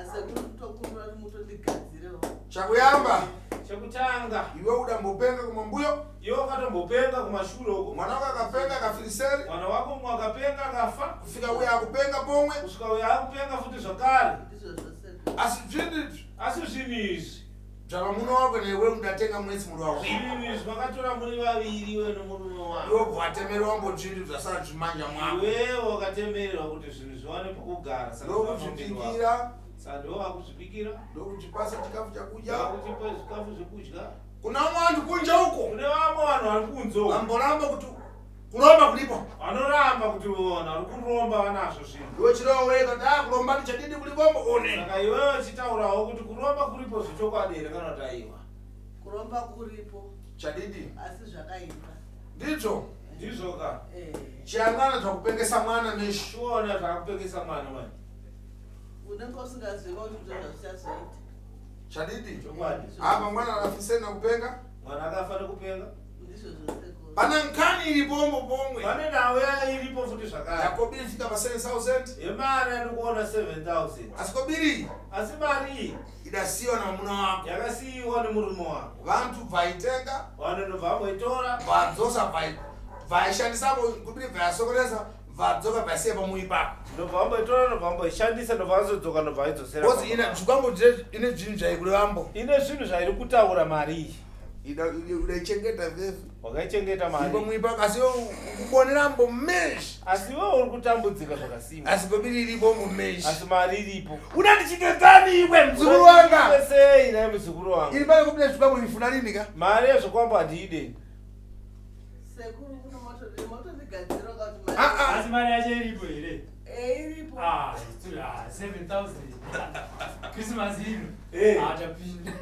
Speaker 2: Asi kutokumbira kuti mutondigadzirewo.
Speaker 5: Chakuyamba
Speaker 7: Chekutanga,
Speaker 5: iwe udambopenga kumambuyo.
Speaker 7: iwe wakatombopenga kumashure uko.
Speaker 5: Mwana wako akapenga akafiriseri.
Speaker 7: Mwana wako mumwe akapenga akafa.
Speaker 5: Kufika uya akupenga pomwe.
Speaker 7: Kusvika uyo akupenga futi zvakare.
Speaker 2: Ndizvo zvose.
Speaker 5: Asi zvinhu izvi.
Speaker 7: Asi zvinhu izvi.
Speaker 5: Dzvava muno wako newe undatenga mwedzi muri wako.
Speaker 7: Zvinhu izvi makatora muri vaviri iwe nomurume wako.
Speaker 5: Iwe ubva watemerwa wambotsviri zvasara zvimanja mwako.
Speaker 7: Iwewe wakatemererwa kuti zvinhu zviwane pokugara. Saka
Speaker 5: Ndokuzvibikira.
Speaker 7: Saka ndiwe wakuzvibikira.
Speaker 5: Ndokuchipasa chikafu chakudya.
Speaker 7: Ndokuchipa zvikafu zvekudya.
Speaker 5: Kuna vamwe vanhu kunze uko.
Speaker 7: Kune vamwe vanhu vari kunze uko.
Speaker 5: Vamboramba kuti kuromba kuripo.
Speaker 7: Vanoramba kuti vanhu vari kuromba vanazvo zvinhu.
Speaker 5: Iwe chirova wega kuti ah kuromba ndichadidi kurikombo one.
Speaker 7: Saka iwewe chitaurawo kuti kuromba kuripo zvechokwadi here kana kuti aiwa.
Speaker 2: Kuromba kuripo.
Speaker 5: Chadidi.
Speaker 2: Asi zvakaipa.
Speaker 5: Ndizvo.
Speaker 7: Ndizvo ka.
Speaker 2: Eh.
Speaker 5: Chiangana zvakupengesa mwana meshi.
Speaker 7: Chiona zvakupengesa mwana manje.
Speaker 2: Unenge usingazivi kuti ndozvazichazoita.
Speaker 5: Chadidi.
Speaker 7: Chokwadi.
Speaker 5: Apa mwana arafisena kupenga.
Speaker 7: Mwana akafa nekupenga.
Speaker 2: Ndizvo zvose.
Speaker 5: Pana nkani iripo pomwe.
Speaker 7: Pane nhau ya iripo futi zvakare.
Speaker 5: Yakobiri fika pa 7000.
Speaker 7: Yemari andikuona 7000.
Speaker 5: Asi kobiri.
Speaker 7: Asi mari iyi
Speaker 5: idasiyiwa namamuna wako.
Speaker 7: Yakasiyiwa nemurume wako.
Speaker 5: Vantu bvaitenga.
Speaker 7: Vanhu ndobva vamboitora.
Speaker 5: Vadzosa bvaishandisa kobiri bvayasokoresa vadzoka bvaisiya pamuyi pako.
Speaker 7: Ndobva vamboitora ndobva vamboishandisa ndobva vazodzoka ndobva vaidzosera.
Speaker 5: Kozi ina zvikwambo ine zvinhu zvaikurevambo.
Speaker 7: Ine zvinhu zvairi kutaura mari iyi.
Speaker 5: Idaichengeta veve.
Speaker 7: Wakaichengeta mari.
Speaker 5: Ipo muipa asi kubonera mbo mesh.
Speaker 7: Asi iwe uri kutambudzika zvakasimba.
Speaker 5: Asi kobiri iripo mbo mesh.
Speaker 7: Asi mari iripo.
Speaker 5: Unandichitedzani iwe mzukuru wanga.
Speaker 7: Sei naye mzukuru wanga.
Speaker 5: Iri pale kobiri zvikwambo ifuna rini ka?
Speaker 7: Mari yezvikwambo handiide.
Speaker 2: Sekuru kuno moto moto ndigadzira kuti mari.
Speaker 5: Ah ah.
Speaker 3: Asi mari yacho iripo here?
Speaker 2: Eh iripo.
Speaker 3: Ah, ah 7000. Christmas ino.
Speaker 7: Eh.
Speaker 3: Ah, tapinda.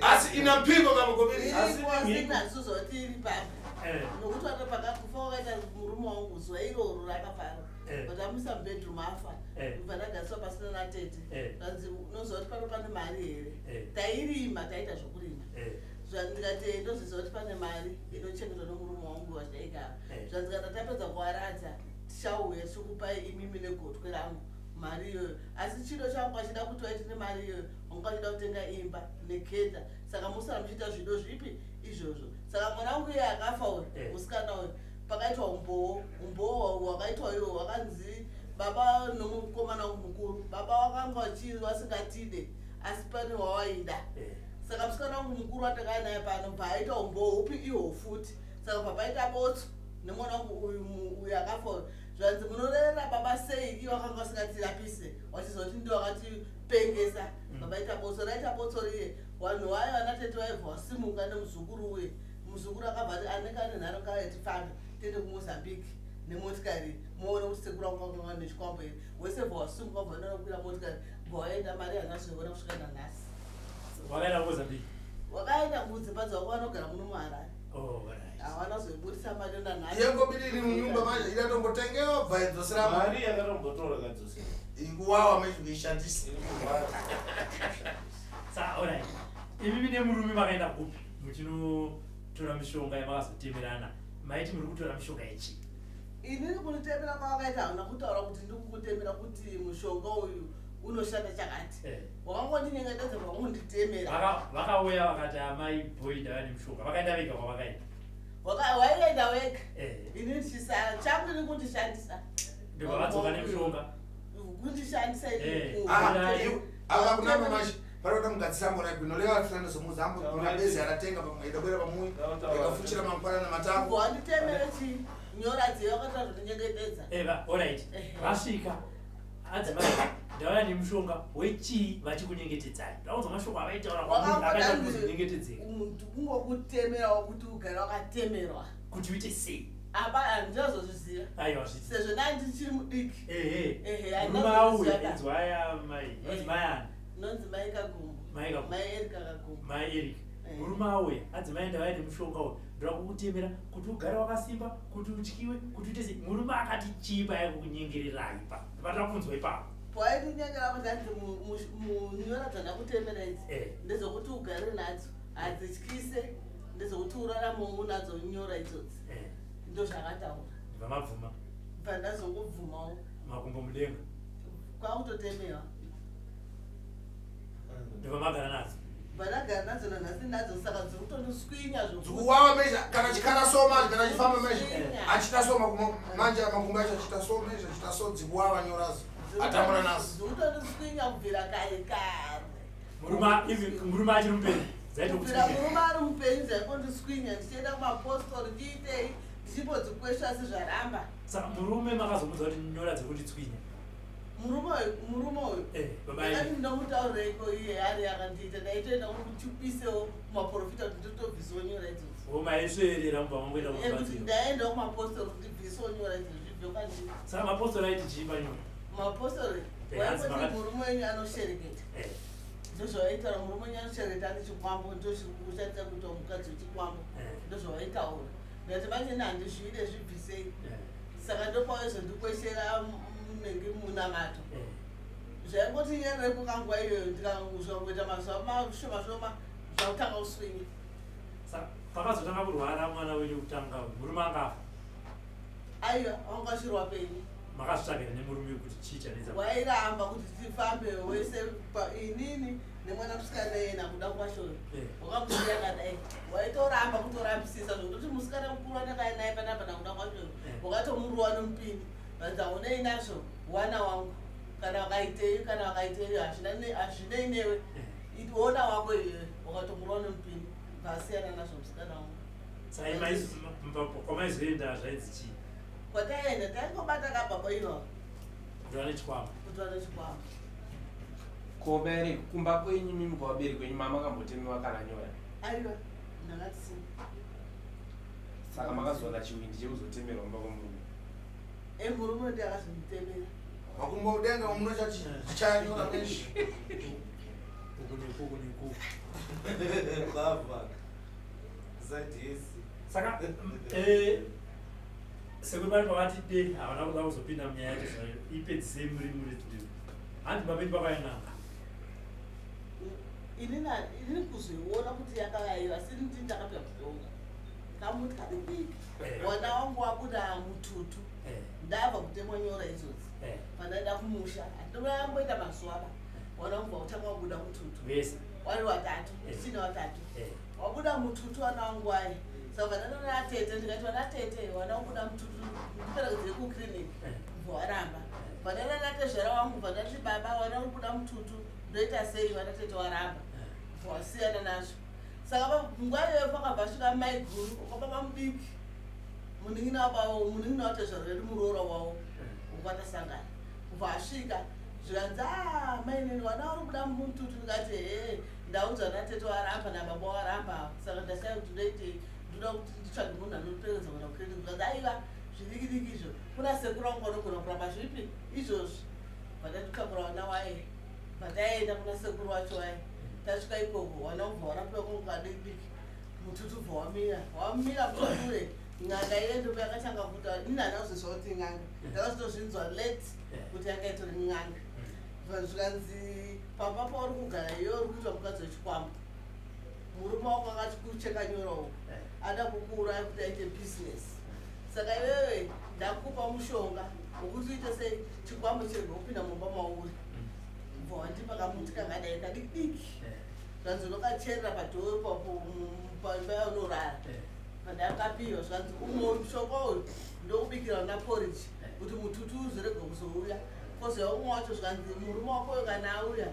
Speaker 5: Asi ina mpiko kama kobiri.
Speaker 2: Iripo asi nazo zoti iri papi.
Speaker 3: Eh.
Speaker 2: Nokuti vana pakakufa wakaita murume wangu zuva iroro rakafara.
Speaker 3: Eh.
Speaker 2: Vakamuisa mubedroom afa.
Speaker 3: Eh.
Speaker 2: Ndobva ndagariswa pasina natete.
Speaker 3: Eh.
Speaker 2: Zvanzi unoziva kuti pano pane mari here?
Speaker 3: Eh.
Speaker 2: Tairima taita zvokurima.
Speaker 3: Eh.
Speaker 2: Zvandikati ndoziziva kuti pane mari inochengetwa nomurume wangu washaika.
Speaker 3: Eh.
Speaker 2: Zvanzi kana tapedza kuwaradza tichauya tichikupai imimi negotwe rangu mari iyoyo. Asi chido changu achida kuti waite nemari iyoyo wanga uchida kutenga imba nekenda. Saka musara muchiita zvido zvipi izvozvo. Saka mwana wangu iye akafa uyu
Speaker 3: Eh.
Speaker 2: musikana uyu pakaitwa umbowo umbowo hwakaitwa iwo hwakanzi baba nomukomana wangu mukuru baba wakanga vasingatide asi pane wawaida.
Speaker 3: Eh.
Speaker 2: Saka musikana wangu mukuru watakaya naye pano bva aita umbowo upi ihwo futi. Saka bva paita botso nemwana wangu uyu uyu akafa uyu. Zvanzi munorerera baba sei ivo vakanga vasingatirapise vachiziva kuti ndivo vakatipengesa. Bva paita botso raita botso riye vanhu vayo vana tete vaibva vasimuka nemuzukuru uye. Muzukuru akabva ati anenge ane nharo kaya tifambe tiende kuMozambique nemotikari muone kuti sekuru wangu wakanga ane chikwambo here. Wese bva wasimuka bva vaenda kukwira motikari bva waenda mari haana kuzoiona kusvika nanhasi.
Speaker 3: Wakaenda kuMozambique?
Speaker 2: Wakaenda kudzimba dzavo vanogara muno muHarare.
Speaker 3: Oh, right.
Speaker 2: Hawana kuzoibudisa mari nanhasi.
Speaker 5: Iye kobiri iri munyumba manje iratombotengewa bva idzosera
Speaker 7: mari yakatombotora ikadzosera.
Speaker 5: Ikuwawa meshi kuishandisa.
Speaker 3: Sa, alright. Imimi nemurume makaenda kupi muchinotora mishonga yamakazotemerana? Maiti muri kutora mishonga yechii?
Speaker 2: Inini kunditemera kwavakaita hauna kutaura kuti ndikukutemera kuti mushonga uyu unoshanda chakati.
Speaker 3: Eh.
Speaker 2: Wakangondinyengetedza pakunditemera.
Speaker 3: Vakauya vakati amai boy ndava nemushonga. Vakaenda vega kwavakaenda.
Speaker 2: Waienda wega.
Speaker 3: Eh.
Speaker 2: Inini ndichisara changu ini kundishandisa.
Speaker 3: Ndobva vadzoka nemushonga.
Speaker 2: Kundishandisa ini.
Speaker 3: Eh.
Speaker 5: Ah, ava kuna mamashi panoda mugadzisa mbona kunolewa tiranda somuza ambo kuna bezi aratenga pamwe idakwira pamwe ikafuchira mangwana namatango.
Speaker 2: Wanditemere chi nyora dziyo wakataura zvondinyengetedza.
Speaker 3: Eh, alright. Vasvika. Adzimai ndauya nemushonga wechii vachikunyengetedzai. Ndaunzwa mashoko avaitaura kwamuri akaita kuti muzonyengetedzeka.
Speaker 2: Kungokutemerawo kuti ugare wakatemerwa.
Speaker 3: Kuti uite sei?
Speaker 2: Apa handinazozviziva.
Speaker 3: Aiwa zviti.
Speaker 2: Sezvo ndanga ndichiri mudiki.
Speaker 3: Ehe.
Speaker 2: Ehe,
Speaker 3: Murume auya
Speaker 2: handinazozviziva.
Speaker 3: inzwaya mai. Nonzi mai ani?
Speaker 2: Nonzi mai Kagumbo.
Speaker 3: Mai Kagumbo.
Speaker 2: Mai Erika Kagumbo.
Speaker 3: Mai Erika.
Speaker 2: Eh.
Speaker 3: Murume auya adzimai ndauya nemushonga uyu. Ndoda kukutemera kuti ugare wakasimba, kuti utyiwe, kuti uite sei. Murume akati chii paya kukunyengererai pa. Ndibata kunzwa ipapo.
Speaker 2: Pawaitinyenyera kuti hanzi munyora dzandakutemera idzi
Speaker 3: Eh.
Speaker 2: ndezvekuti ugare nadzo hadzityise ndezvekuti urarame unadzo nyora idzodzi.
Speaker 3: Eh.
Speaker 2: Ndozvakataura.
Speaker 3: Ndibva mabvuma.
Speaker 2: Bva ndazongobvumawo.
Speaker 3: Makumbo mudenga.
Speaker 2: Kwakutotemewa.
Speaker 3: Ndibva magara nadzo.
Speaker 2: Bva ndagara nadzo nanhasi nadzo saka dziri kutondiswinya zvokuti.
Speaker 5: Dzikuwawa mesha kana chikara so manje kana chifamba mesha achita so manje makumbo acho achita so mesha achita so dzikuwawa nyoradzo. Atambura nazo.
Speaker 2: Dzikutondiswinya kubvira kare kare.
Speaker 3: Murume achiri mupenyu
Speaker 2: dzaitokubvira murume ari mupenyu dzaikondiswinya ndichienda kumapostori ndiitei ndichimbodzikwesha asi zvaramba.
Speaker 3: Saka murume makazomudza kuti nyora dzekunditswinya?
Speaker 2: Murume uyu murume uyu
Speaker 3: eh,
Speaker 2: ndakati ndomutaurireiko iye ari akandiita ndaitoenda kutipisewo kumaprofita kuti ndotobvisawo nyora idzodzo.
Speaker 3: Maisveerera mubva mangoenda
Speaker 2: eh, kuti ndaendawo kumapostori kuti bvisawo nyora idzodzo zvibve kwandiri.
Speaker 3: Saka mapostori aiti chii panyora?
Speaker 2: Mapostori
Speaker 3: eh,
Speaker 2: waingoti murume wenyu anoshereketa.
Speaker 3: Eh.
Speaker 2: Ndozvawaitaura murume wenyu anoshereketa ane chikwambo ndochirikushandisa kuita mukadzi wechikwambo ndozvawaitaura. Ndati manje ini handizvide zvibvisei. Saka ndopawaizondikweshera munenge munamato. Zvaingoti nyarare kukanguva iyoyo ndikangozvangoita mazuva mashoma shoma zvakutanga kuswinya.
Speaker 3: Saka pakazotanga kurwara mwana wenyu kutanga murume angafa?
Speaker 2: Aiwa, wanga uchiri wapenyu.
Speaker 3: Makazvitsvagira nemurume kuti chii chanetsa?
Speaker 2: Wairamba kuti tifambe wese inini nemwana musikana iyena kuda kwashoyo eh. wakamusiya akadai waitoramba kutorambisisa zvekutoti musikana mukuru andakaya naye panapa nakuda kwashoyo eh. wakatomuruwa nomupini vanzi haunei nazvo wana wangu kana wakaitei kana wakaitei hazvinei newe eh. ona wako iyoyo wakatomuruwa nomupini vasiyana nazvo musikana wangu.
Speaker 3: Kwamaizoenda zvainzi chii?
Speaker 2: Kwataienda taingobata kababa iro
Speaker 3: kuti vane chikwambo,
Speaker 2: kuti vane chikwambo.
Speaker 8: Ko vabereki kumba kwenyu mimi kwavabereki wenyu mama makambotemewa kana nyora?
Speaker 2: Aiwa, ndakati
Speaker 8: saka makazowana chiwindi chekuzotemerwa mumba kwemurume?
Speaker 2: Emurume ndiye akazonditemera.
Speaker 5: Makumbo udenga munochachanyora meshi.
Speaker 3: Uku nekuku nekuku.
Speaker 7: Baba. Zadesi.
Speaker 3: Saka eh sekuru vari pavati de havana kuda kuzopinda munyaya yacho zvayo ipedzisei muri muri ndi hanzi babenyu pakauya n'anga.
Speaker 2: Inini inini kuzoiona kuti yakauya asi ini ndini ndakapinda mushonga. Kamuti kadiki.
Speaker 3: Eh.
Speaker 2: Wana wangu wabuda mututu.
Speaker 3: Eh.
Speaker 2: Ndabva kutemwa nyora idzodzi.
Speaker 3: Eh.
Speaker 2: Pandaida kumusha. Handina mazuva ba. Wana wangu wakutanga wabuda mututu.
Speaker 3: Vese.
Speaker 2: Wari watatu.
Speaker 3: Eh.
Speaker 2: Ndichine watatu.
Speaker 3: Eh.
Speaker 2: Wabuda mututu wana wangu waye. Saka ndanoona tete ndikati wana tete wana wabuda mututu ndiperekedzei kuclinic.
Speaker 3: Eh.
Speaker 2: Ubva waramba. Pandanoona tezvara wangu bva ndati baba wana wabuda mututu ndoita sei wana tete waramba. Ubva wasiyana nazvo. Saka nguva iyoyo pakabva svika mai guru wakababa mudiki munin'ina wababa munin'ina watezvara vedu muroora wavo ukwatasangana kubva asvika zvikanzi ah mainini wana vari kuda mututu ndikati hee ndaudzwa natete waramba nababa waramba saka ndashaya kuti ndoitei ndoda kuti nditsvage munhu anoperedza kuenda kuclinic zvikanzi aiwa zvidiki diki izvo kuna sekuru wangu vanogona kuramba zvipi izvozvi bva wana waye bva taenda kuna sekuru wacho waye tasvika ikoko wana ubva warapiwa kunguva diki diki mututu ubva wamira wamira mututure n'anga iye ndipo yakatanga kuta ini handina kuzozviziva kuti n'anga ndakazotozvinzwa late kuti yanga itori n'anga zvikanzi pamba pauri kugara iwe uri kuitwa mukadzi wechikwambo murume wako akati kucheka nyora uko ada kukuuraya kuti aite business saka iwewe ndakupa mushonga wekuti uite sei chikwambo chirege kupinda mumba mauri ubva wandipa kamuti kakadai kadiki diki zvanzi unokacherera padhoo paimba yaunorara pandakapiwa zvanzi umwe mushonga uyu ndokubikira vana porridge kuti mututu uzorege kuzouya kozouya umwe wacho zvikanzi murume wako uyo kana auya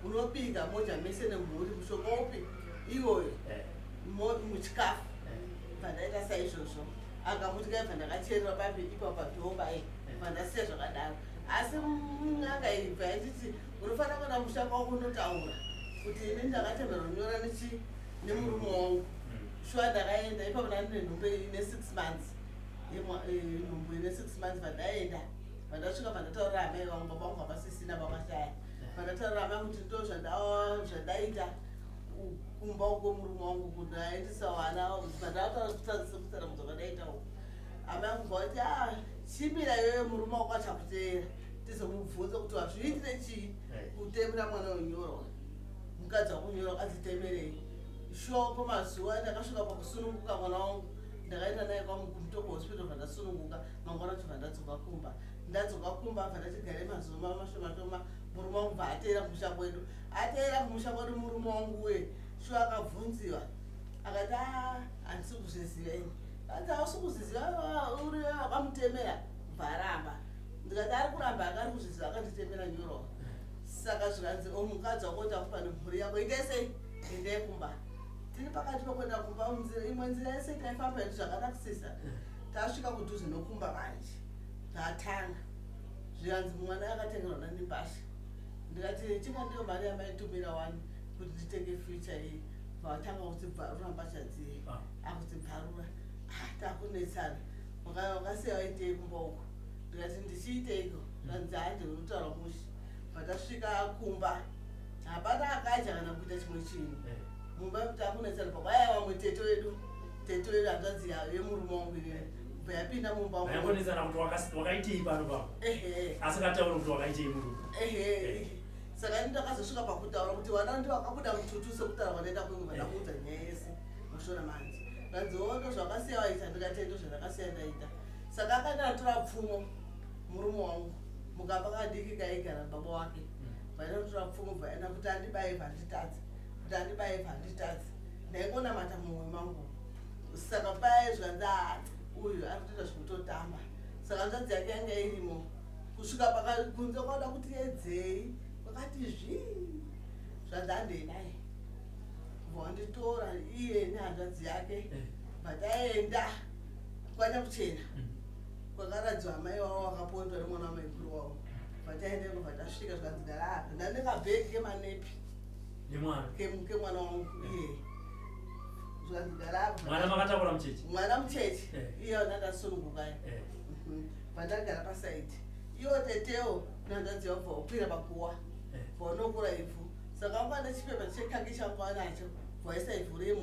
Speaker 2: unobika modya mese nemhuri mushonga upi iwoyo muchikafu pandaita saizvozvo akamuti kaibva ndakacherera papi ipa padhoo paye pandasiya zvakadaro asi n'anga iyi bva yanditi unofanira kuenda mushonga wako unotaura kuti ini ndakatemerwa kunyora nechi nemurume wangu shuwa ndakaenda ipapo ndandine nhumbu ine 6 months nhumbu ine 6 months pandaenda pandasvika pandataurira amai vangu baba vangu havasisina vakashaya pandataurira amai kuti ndo zvandaita kumba uko murume wangu kuti aendesa vana pandataura kutsanangudza kwadaita uko amai vangu vati ah chimira iwewe murume wako achakuteera tizomubvunza kuti wazviitire chii kutemera mwana wenyoro mukadzi wakunyora wakadzitemerei shoko mazuva ndakasvika pakusununguka mwana wangu ndakaenda naye kwamutoko hospital bva ndasununguka mangwana tobva ndadzoka kumba ndadzoka kumba bva ndatigare mazuva mashoma shoma murume wangu bva ateera kumusha kwedu ateera kumusha kwedu murume wangu uye shuwa akabvunziwa akati a handisi kuzviziva ini anzi hausi kuzviziva uri wakamutemera bva aramba. Ndikati ari kuramba akari kuzviziva akanditemera nyoro. Saka zvikanzi o mukadzi wako takupa nemhuri yako itai sei endai kumba. Tiri pakati pekuenda kumba munzira imwe nzira yese taifamba yedu zvakanakisisa. Tasvika kudhuze nokumba manje tatanga zvikanzi mwana akatengerwa nanimbasha. Ndikati chinga ndiyo mari yamaitumira wani kuti nditenge future iyi. Vatanga kudzibvarura mbatya dziye akudzibvarura ah, takunetsana wakasiya waitei kumba uko ndikati ndichiiteiko zvanzi hande unotaura mushe patasvika kumba hapana akadya kana kuita chimwe chinhu eh. mumba takunetsana pakwaya vamwe tete wedu tete wedu hanzvadzi yemurume wangu inini kubva yapinda mumba
Speaker 3: vaingonetsana kuti wakaitei pano pano asingatauri kuti wakaitei murume
Speaker 2: ehe saka ini ndakazosvika pakutaura kuti vana ndi vakabuda mututu sekutaura kwataita kwengu vandakuudza nyaya yese mushona manje ndanzi o ndozvakasiya waita ndikati ndozvandakasiya ndaita saka akaenda atora pfumo murume wangu mukamba kadiki kaigara baba wake vaenda kutora pfumo vaenda kuti andibaye vanditadze kuti andibaye vanditadze ndaingonamata mumwe mangu saka paye zvikanzi ah, uyu ari kutoita zvekutotamba saka hanzvadzi yake yanga irimo kusvika kunze kwada kuti yedzei kwakati zvii zvanzi handei naye vanditora iye nehanzvadzi yake eh. vataenda kwanyakuchena mm. kwakaradziwa amai wavo vakapondwa nemwana wamaikuru wavo vataendeko vatasvika zvikanzi gara apa ndandekabhegi kemanepi kemwana wangu iye zvikanzi gara apa
Speaker 3: mwana makatakura mucheche
Speaker 2: mwana mucheche eh. iye anandasunungukayo eh. Vandagara pasaidi iwo tetewo nehanzvadzi yavo bva wakwira paguwa bva wanokura ivhu saka wanga nechipepa chekaki changu anacho bva waisa ivhu riye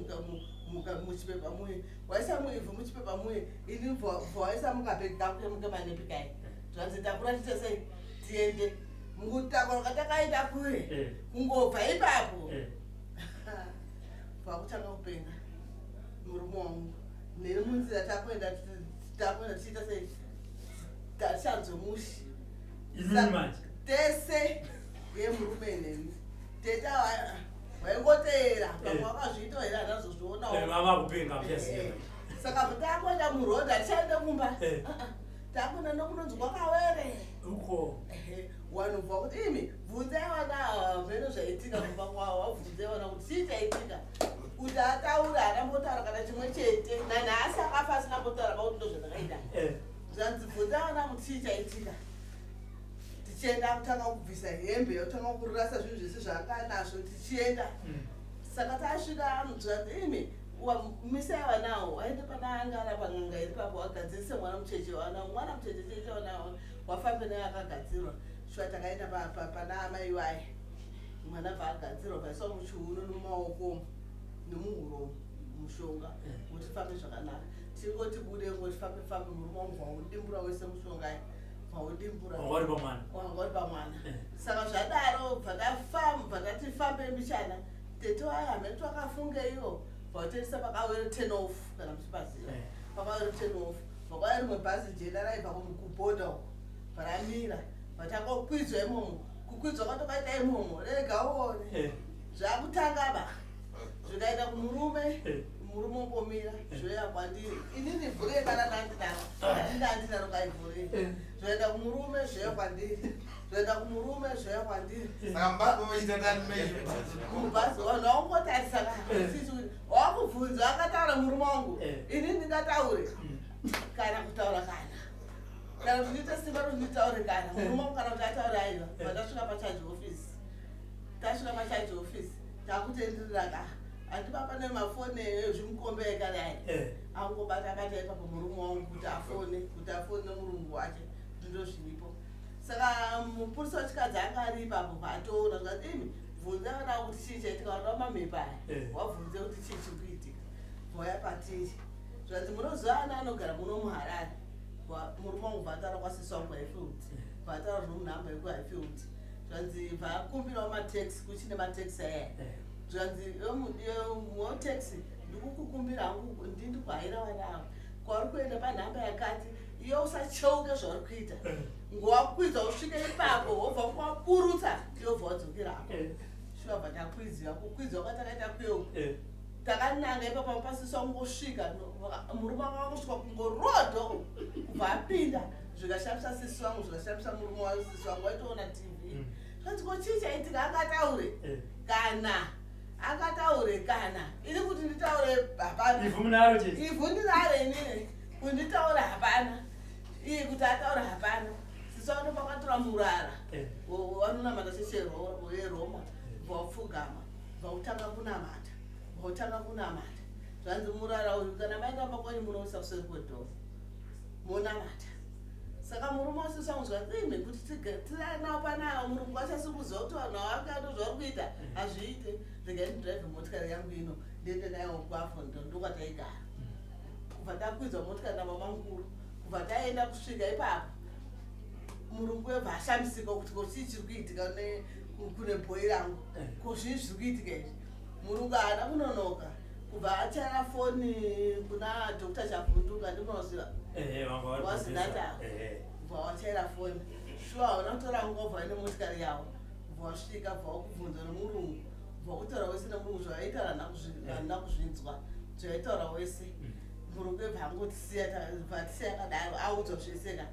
Speaker 2: muchipepa muye waisa muivhu muchipepa muye ini bva waisa mukabhegi kangu kemanepi kai zvanzi takura tiite sei tiende mukutakura kwatakaita kuye eh. kungobva ipapo eh. bva kutanga kupenga murume wangu neni munzira takuenda takuenda tichiita sei tatichanzwe mushi tese uye murume neni tete waingoteera pamwe eh. wakazviita here handazozvionawo eh, eh, saka takuenda muroad hatichaende kumba ah, ah. takuenda nokunonzi kwakawere
Speaker 3: uko
Speaker 2: wanhu bva kuti imi bvunzai vana hameno zvaitika kumba kwavo wabvunzai vana kuti chii chaitika kuti ataure haana mbotaura kana chimwe chete nanhasi akafa asina mbotaura pakuti ndozvandakaita eh. zvanzi bvunzai vana kuti chii chaitika tichienda kutanga kubvisa hembe yotanga kurasa zvinhu zvese zvaanga anazvo tichienda hmm. saka tasvika zvanzi imi misai vanawo waende pana anga ari pan'anga iri papo wagadzirise mwana mucheche wana mwana mucheche cheche wana wafambe naye akagadzirwa shuwa takaenda pana amai vaye mwana bva agadzirwa bvaiswa muchiuno nomumaoko nemuhuro mushonga eh. kuti fambe zvakanaka tingoti bude ngoti fambe fambe murume wangu waudimbura wese mushonga waudimbura wanga uri pamwana eh. saka zvadaro bva tafamba bva tati fambe mbichana tete waye hamene twakafungeiwo bva pakawere ten off kana muchipaziva eh. pakawere ten off Pakauya rimwe bhazi jena raibva kubhodha uko paramira vatanga kukwidzwa imomo kukwidzwa kwatokaita imomo rega uone eh. zvakutanga ba zvikaita kumurume eh. murume ombomira eh. zvoya kwandiri inini vhurei kana ndandinaro ndandinaro kaivhurei zvoenda kumurume zvoya kwandiri zvoenda kumurume zvoya kwandiri mubhazi vanhu vakungotarisa ka wakubvunza akataura murume wangu eh. ini ndingataure mm. kana kutaura kana kana kuti ndiite simba kuti nditaure kana eh. murume wangu kana kuti ataure aiwa eh. pandasvika pacharge office tasvika pacharge office takutenderera ka andipa pane mafoni ezvimukombe ekare aya angobata bata ipapo murume wangu kuti afone kuti afone nemurungu wache kuti ndozviripo saka mupurisa wechikadzi anga ari ipapo paatoona zvikati imi bvunza vana kuti chii chaitika vana vamamhepo aya eh. wabvunze kuti chii chiri kuitika vauya patiri zvanzi munoziva ana anogara muno muharare murume wangu bvataura kwasisi wangu kuhighfield eh. bvataura room number yekuhighfield zvanzi bvakumbirawo mataxi kuchine mataxi aya eh. zvanzi wotaxi ndikukukumbira hangu ndindikuhaira vana ava kwauri kuenda panhamba yakati iwe usacheuke zvauri kuita eh. ngowakwidza usvike ipapo wobva kwaburutsa iwe bva wadzokera apo eh. shuwa bva takwidziwa kukwidzwa kwatakaita kweu eh. takananga ipapo pasisa kungosvika murume wanga wangosvika kungorodo kubva apinda Zvikashamisa sisi wangu, zvikashamisa murume wayo. Sisi wangu waitoona TV. Zvanzi, ko chii chaitika? Akataure kana akataure kana ini kuti nditaure hapana.
Speaker 3: Ivhu munaro chete.
Speaker 2: Ivhu ndinaro inini, kuti nditaure hapana, iye kuti ataure hapana. Sisi vangu vakatora murara vanonamata cheche yeRoma, bva wapfugama, bva kutanga kunamata, bva kutanga kunamata. Zvanzi, murara uyu kana maenda makwanyu munoisa kuseri kwedhoo, monamata. Saka murume wasisi wangu zvanzi, ime kuti tiranawo panapa, murungu achasi kuziva kuti vanhu avakato zvauri kuita hazviite. Regai ndidhiraivhe motikari yangu ino, ndiende nayo kuAvondale, ndokwataigara. Kubva takwidzwa motikari namama mukuru, kubva taenda. Kusvika ipapo murungu webva ashamisika kuti ko chii chiri kuitika kune bhoi rangu, ko zvii zviri kuitika izvi? Murungu haana kunonoka kubva achaya foni kuna Dr Chavhunduka, ndimoziva.
Speaker 3: Vanga vari
Speaker 2: Wazinata.
Speaker 3: professor.
Speaker 2: Bva wachaira foni, shuwa hauna kutora nguva, bva vaine motikari yavo, bva wasvika, bva wakubvunza nemurungu, bva kutaura wese nemurungu. Zvavaitaura handina kuzvinzwa, zvaitaura wese. Murungu ebva angotisiya, bva tisiya akadaro, audzwa zvese ka.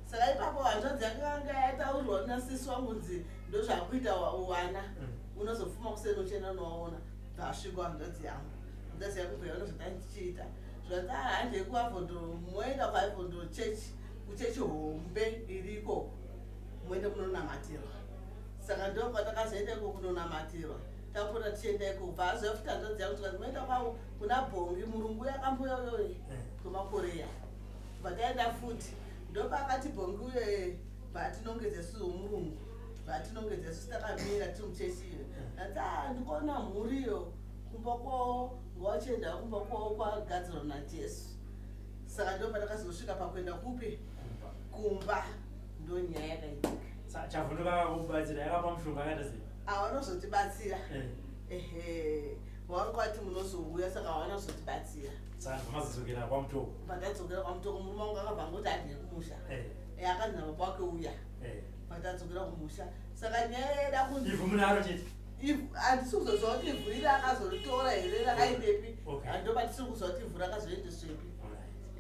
Speaker 2: Saka ipapo hanzvadzi yakanga yataurirwa nasisi wangu nzi ndozvakuita wana unozopfuma kuseni uchienda unowaona. Bva asvikwa hanzvadzi yangu, hanzvadzi yangu bva yaona zvatandichiita. Zvanzi, handei kuAvondale, moenda kuAvondale chechi, kuchechi hombe iri ikoko, muende kunonamatirwa. Saka ndo kwatakazoenda iko kunonamatirwa. Tapota tichienda iko, bva azoya futi hanzvadzi yangu, tikati moenda kwavo kuna Bhongi, murungu uyo akamboya uyoyo kwemakoreya. Bva taenda futi, ndopakati Bhongi uye bva atinongedza isusu murungu, bva atinongedza isusu takamira tiri muchechi iyo. Ati, a ndikuona mhuriyo kumba kwavo, ngawachienda kumba kwavo kwagadzirwa naJesu. Saka ndo patakazosvika pakuenda kupi? Kumba. Ndo nyaya yakaitika.
Speaker 3: Chavhunduka akakubatsira, yakapa mushonga akaita sei?
Speaker 2: Havanozotibatsira. Ehe, vanga vati munozouya, saka havanozotibatsira.
Speaker 3: Saka ndamazodzokera kwaMutoko.
Speaker 2: Pandadzokera kwaMutoko, murume wangu akabva angoti handei kumusha. Akanzi nababa wake uya. Pandadzokera kumusha, saka nyaya yeda kunzi
Speaker 3: Ivhu munaro chete.
Speaker 2: Handisi kuzoziva kuti ivhu iri akazoritora here, rakaendepi. Ndo patisiri kuziva kuti ivhu rakazoendeswepi.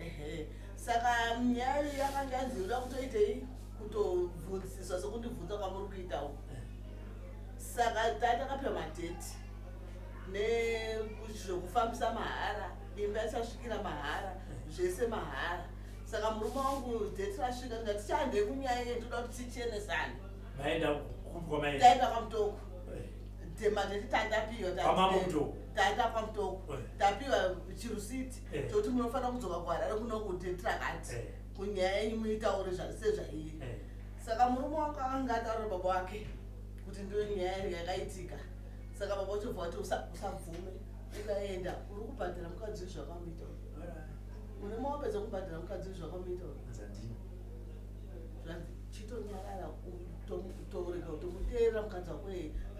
Speaker 2: Ehe, saka nyaya iyi yakanga yanzi yoda kutoitei, kutobvunziswa sekundibvunza kwamuri kuita uku. Saka tatakapiwa madheti nezvekufambisa mahara, imba ichasvikira mahara, zvese mahara. Saka murume wangu dheti rasvika, ndikati tichahandei kunyaya yedu, toda kuti tichenesane.
Speaker 3: Maenda kupi kwamaenda?
Speaker 2: Taenda kwaMutoko. Madheti tandapiwa.
Speaker 3: KwaMambo Mutoko?
Speaker 2: Taenda kwaMutoko. Tapiwa chirusiti chokuti munofanira kudzoka kuHarare kuno kudheti rakati, kunyaya yenyu muitaure sezvairi. Saka murume wangu akanga ataura baba wake kuti ndiyo nyaya yakaitika. Saka baba uchobva wati usabvume, ukaenda uri kubhadhara mukadzi wezvakamuita, une mawapedza kubhadhara mukadzi wezvakamuita.
Speaker 3: Zandini.
Speaker 2: Zvanzi chitonyarara, torega kutomuteerera mukadzi wako,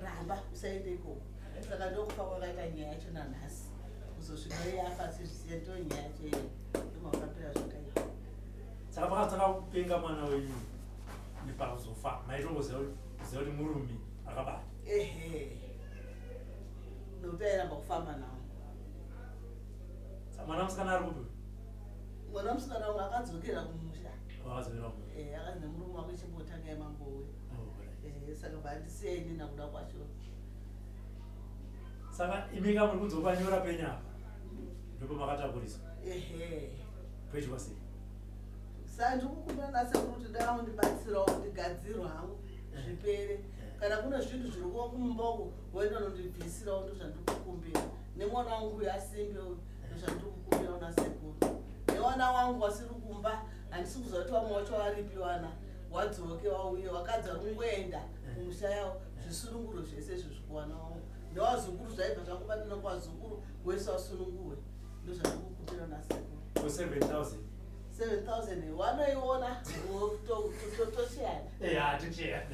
Speaker 2: ramba usaende ikoko. Saka ndokufa kwakaita nyaya yacho nanhasi, kuzosvika iye afa asizvisiya. Ndo nyaya yacho iyo, ndomafambira zvakaita.
Speaker 3: Saka pakatanga kupenga mwana wenyu nepakuzofa, maitongoziva kuziva kuti murume akabata?
Speaker 2: Ehe, nokuti airamba kufamba nawo.
Speaker 3: Saka mwana musikana ari kupi?
Speaker 2: Mwana musikana wangu akadzokera kumusha.
Speaker 3: Wakadzokera kumusha.
Speaker 2: Akanzi nemurume wake chimbotanga yamambowe.
Speaker 3: Oh, right.
Speaker 2: Saka bva ndisiya ini nakuda kwacho.
Speaker 3: Saka imika muri kudzokanyora penyapa, ndipo makatakuriswa?
Speaker 2: Ehe.
Speaker 3: Poitwa sei?
Speaker 2: Saka ndikukumbira nasekuru kuti ndaundibatsirawo ndigadzirwe hangu zvipere. Kana kune zvinhu zviri kuva kumba uko, voenda nondibvisirawo. Ndo zvandiri kukumbira. Nemwana wangu uyu asimbe uyu, ndo zvandiri kukumbirawo nasekuru. Nevana wangu wasiri kumba, handisi kuziva kuti vamwe vacho varipi. Vana wadzoke wauye, vakadzi vari kungoenda kumusha yavo. Zvisununguro zvese izvo zvikuwana wangu nevazukuru, zvaibva zvakubatana kuvazukuru wese wasunungurwe. Ndo zvandiri kukumbira nasekuru.
Speaker 3: Ko 7000?
Speaker 2: 7000 wanoiona, tosheyana.
Speaker 3: Ya, tichiyana.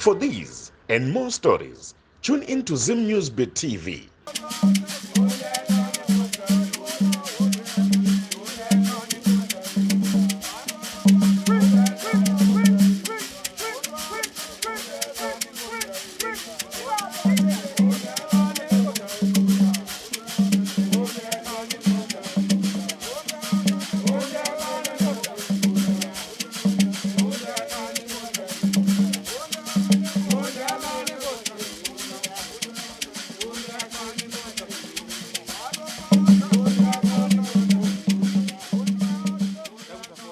Speaker 1: For these and more stories, tune in to Zim News Bit TV.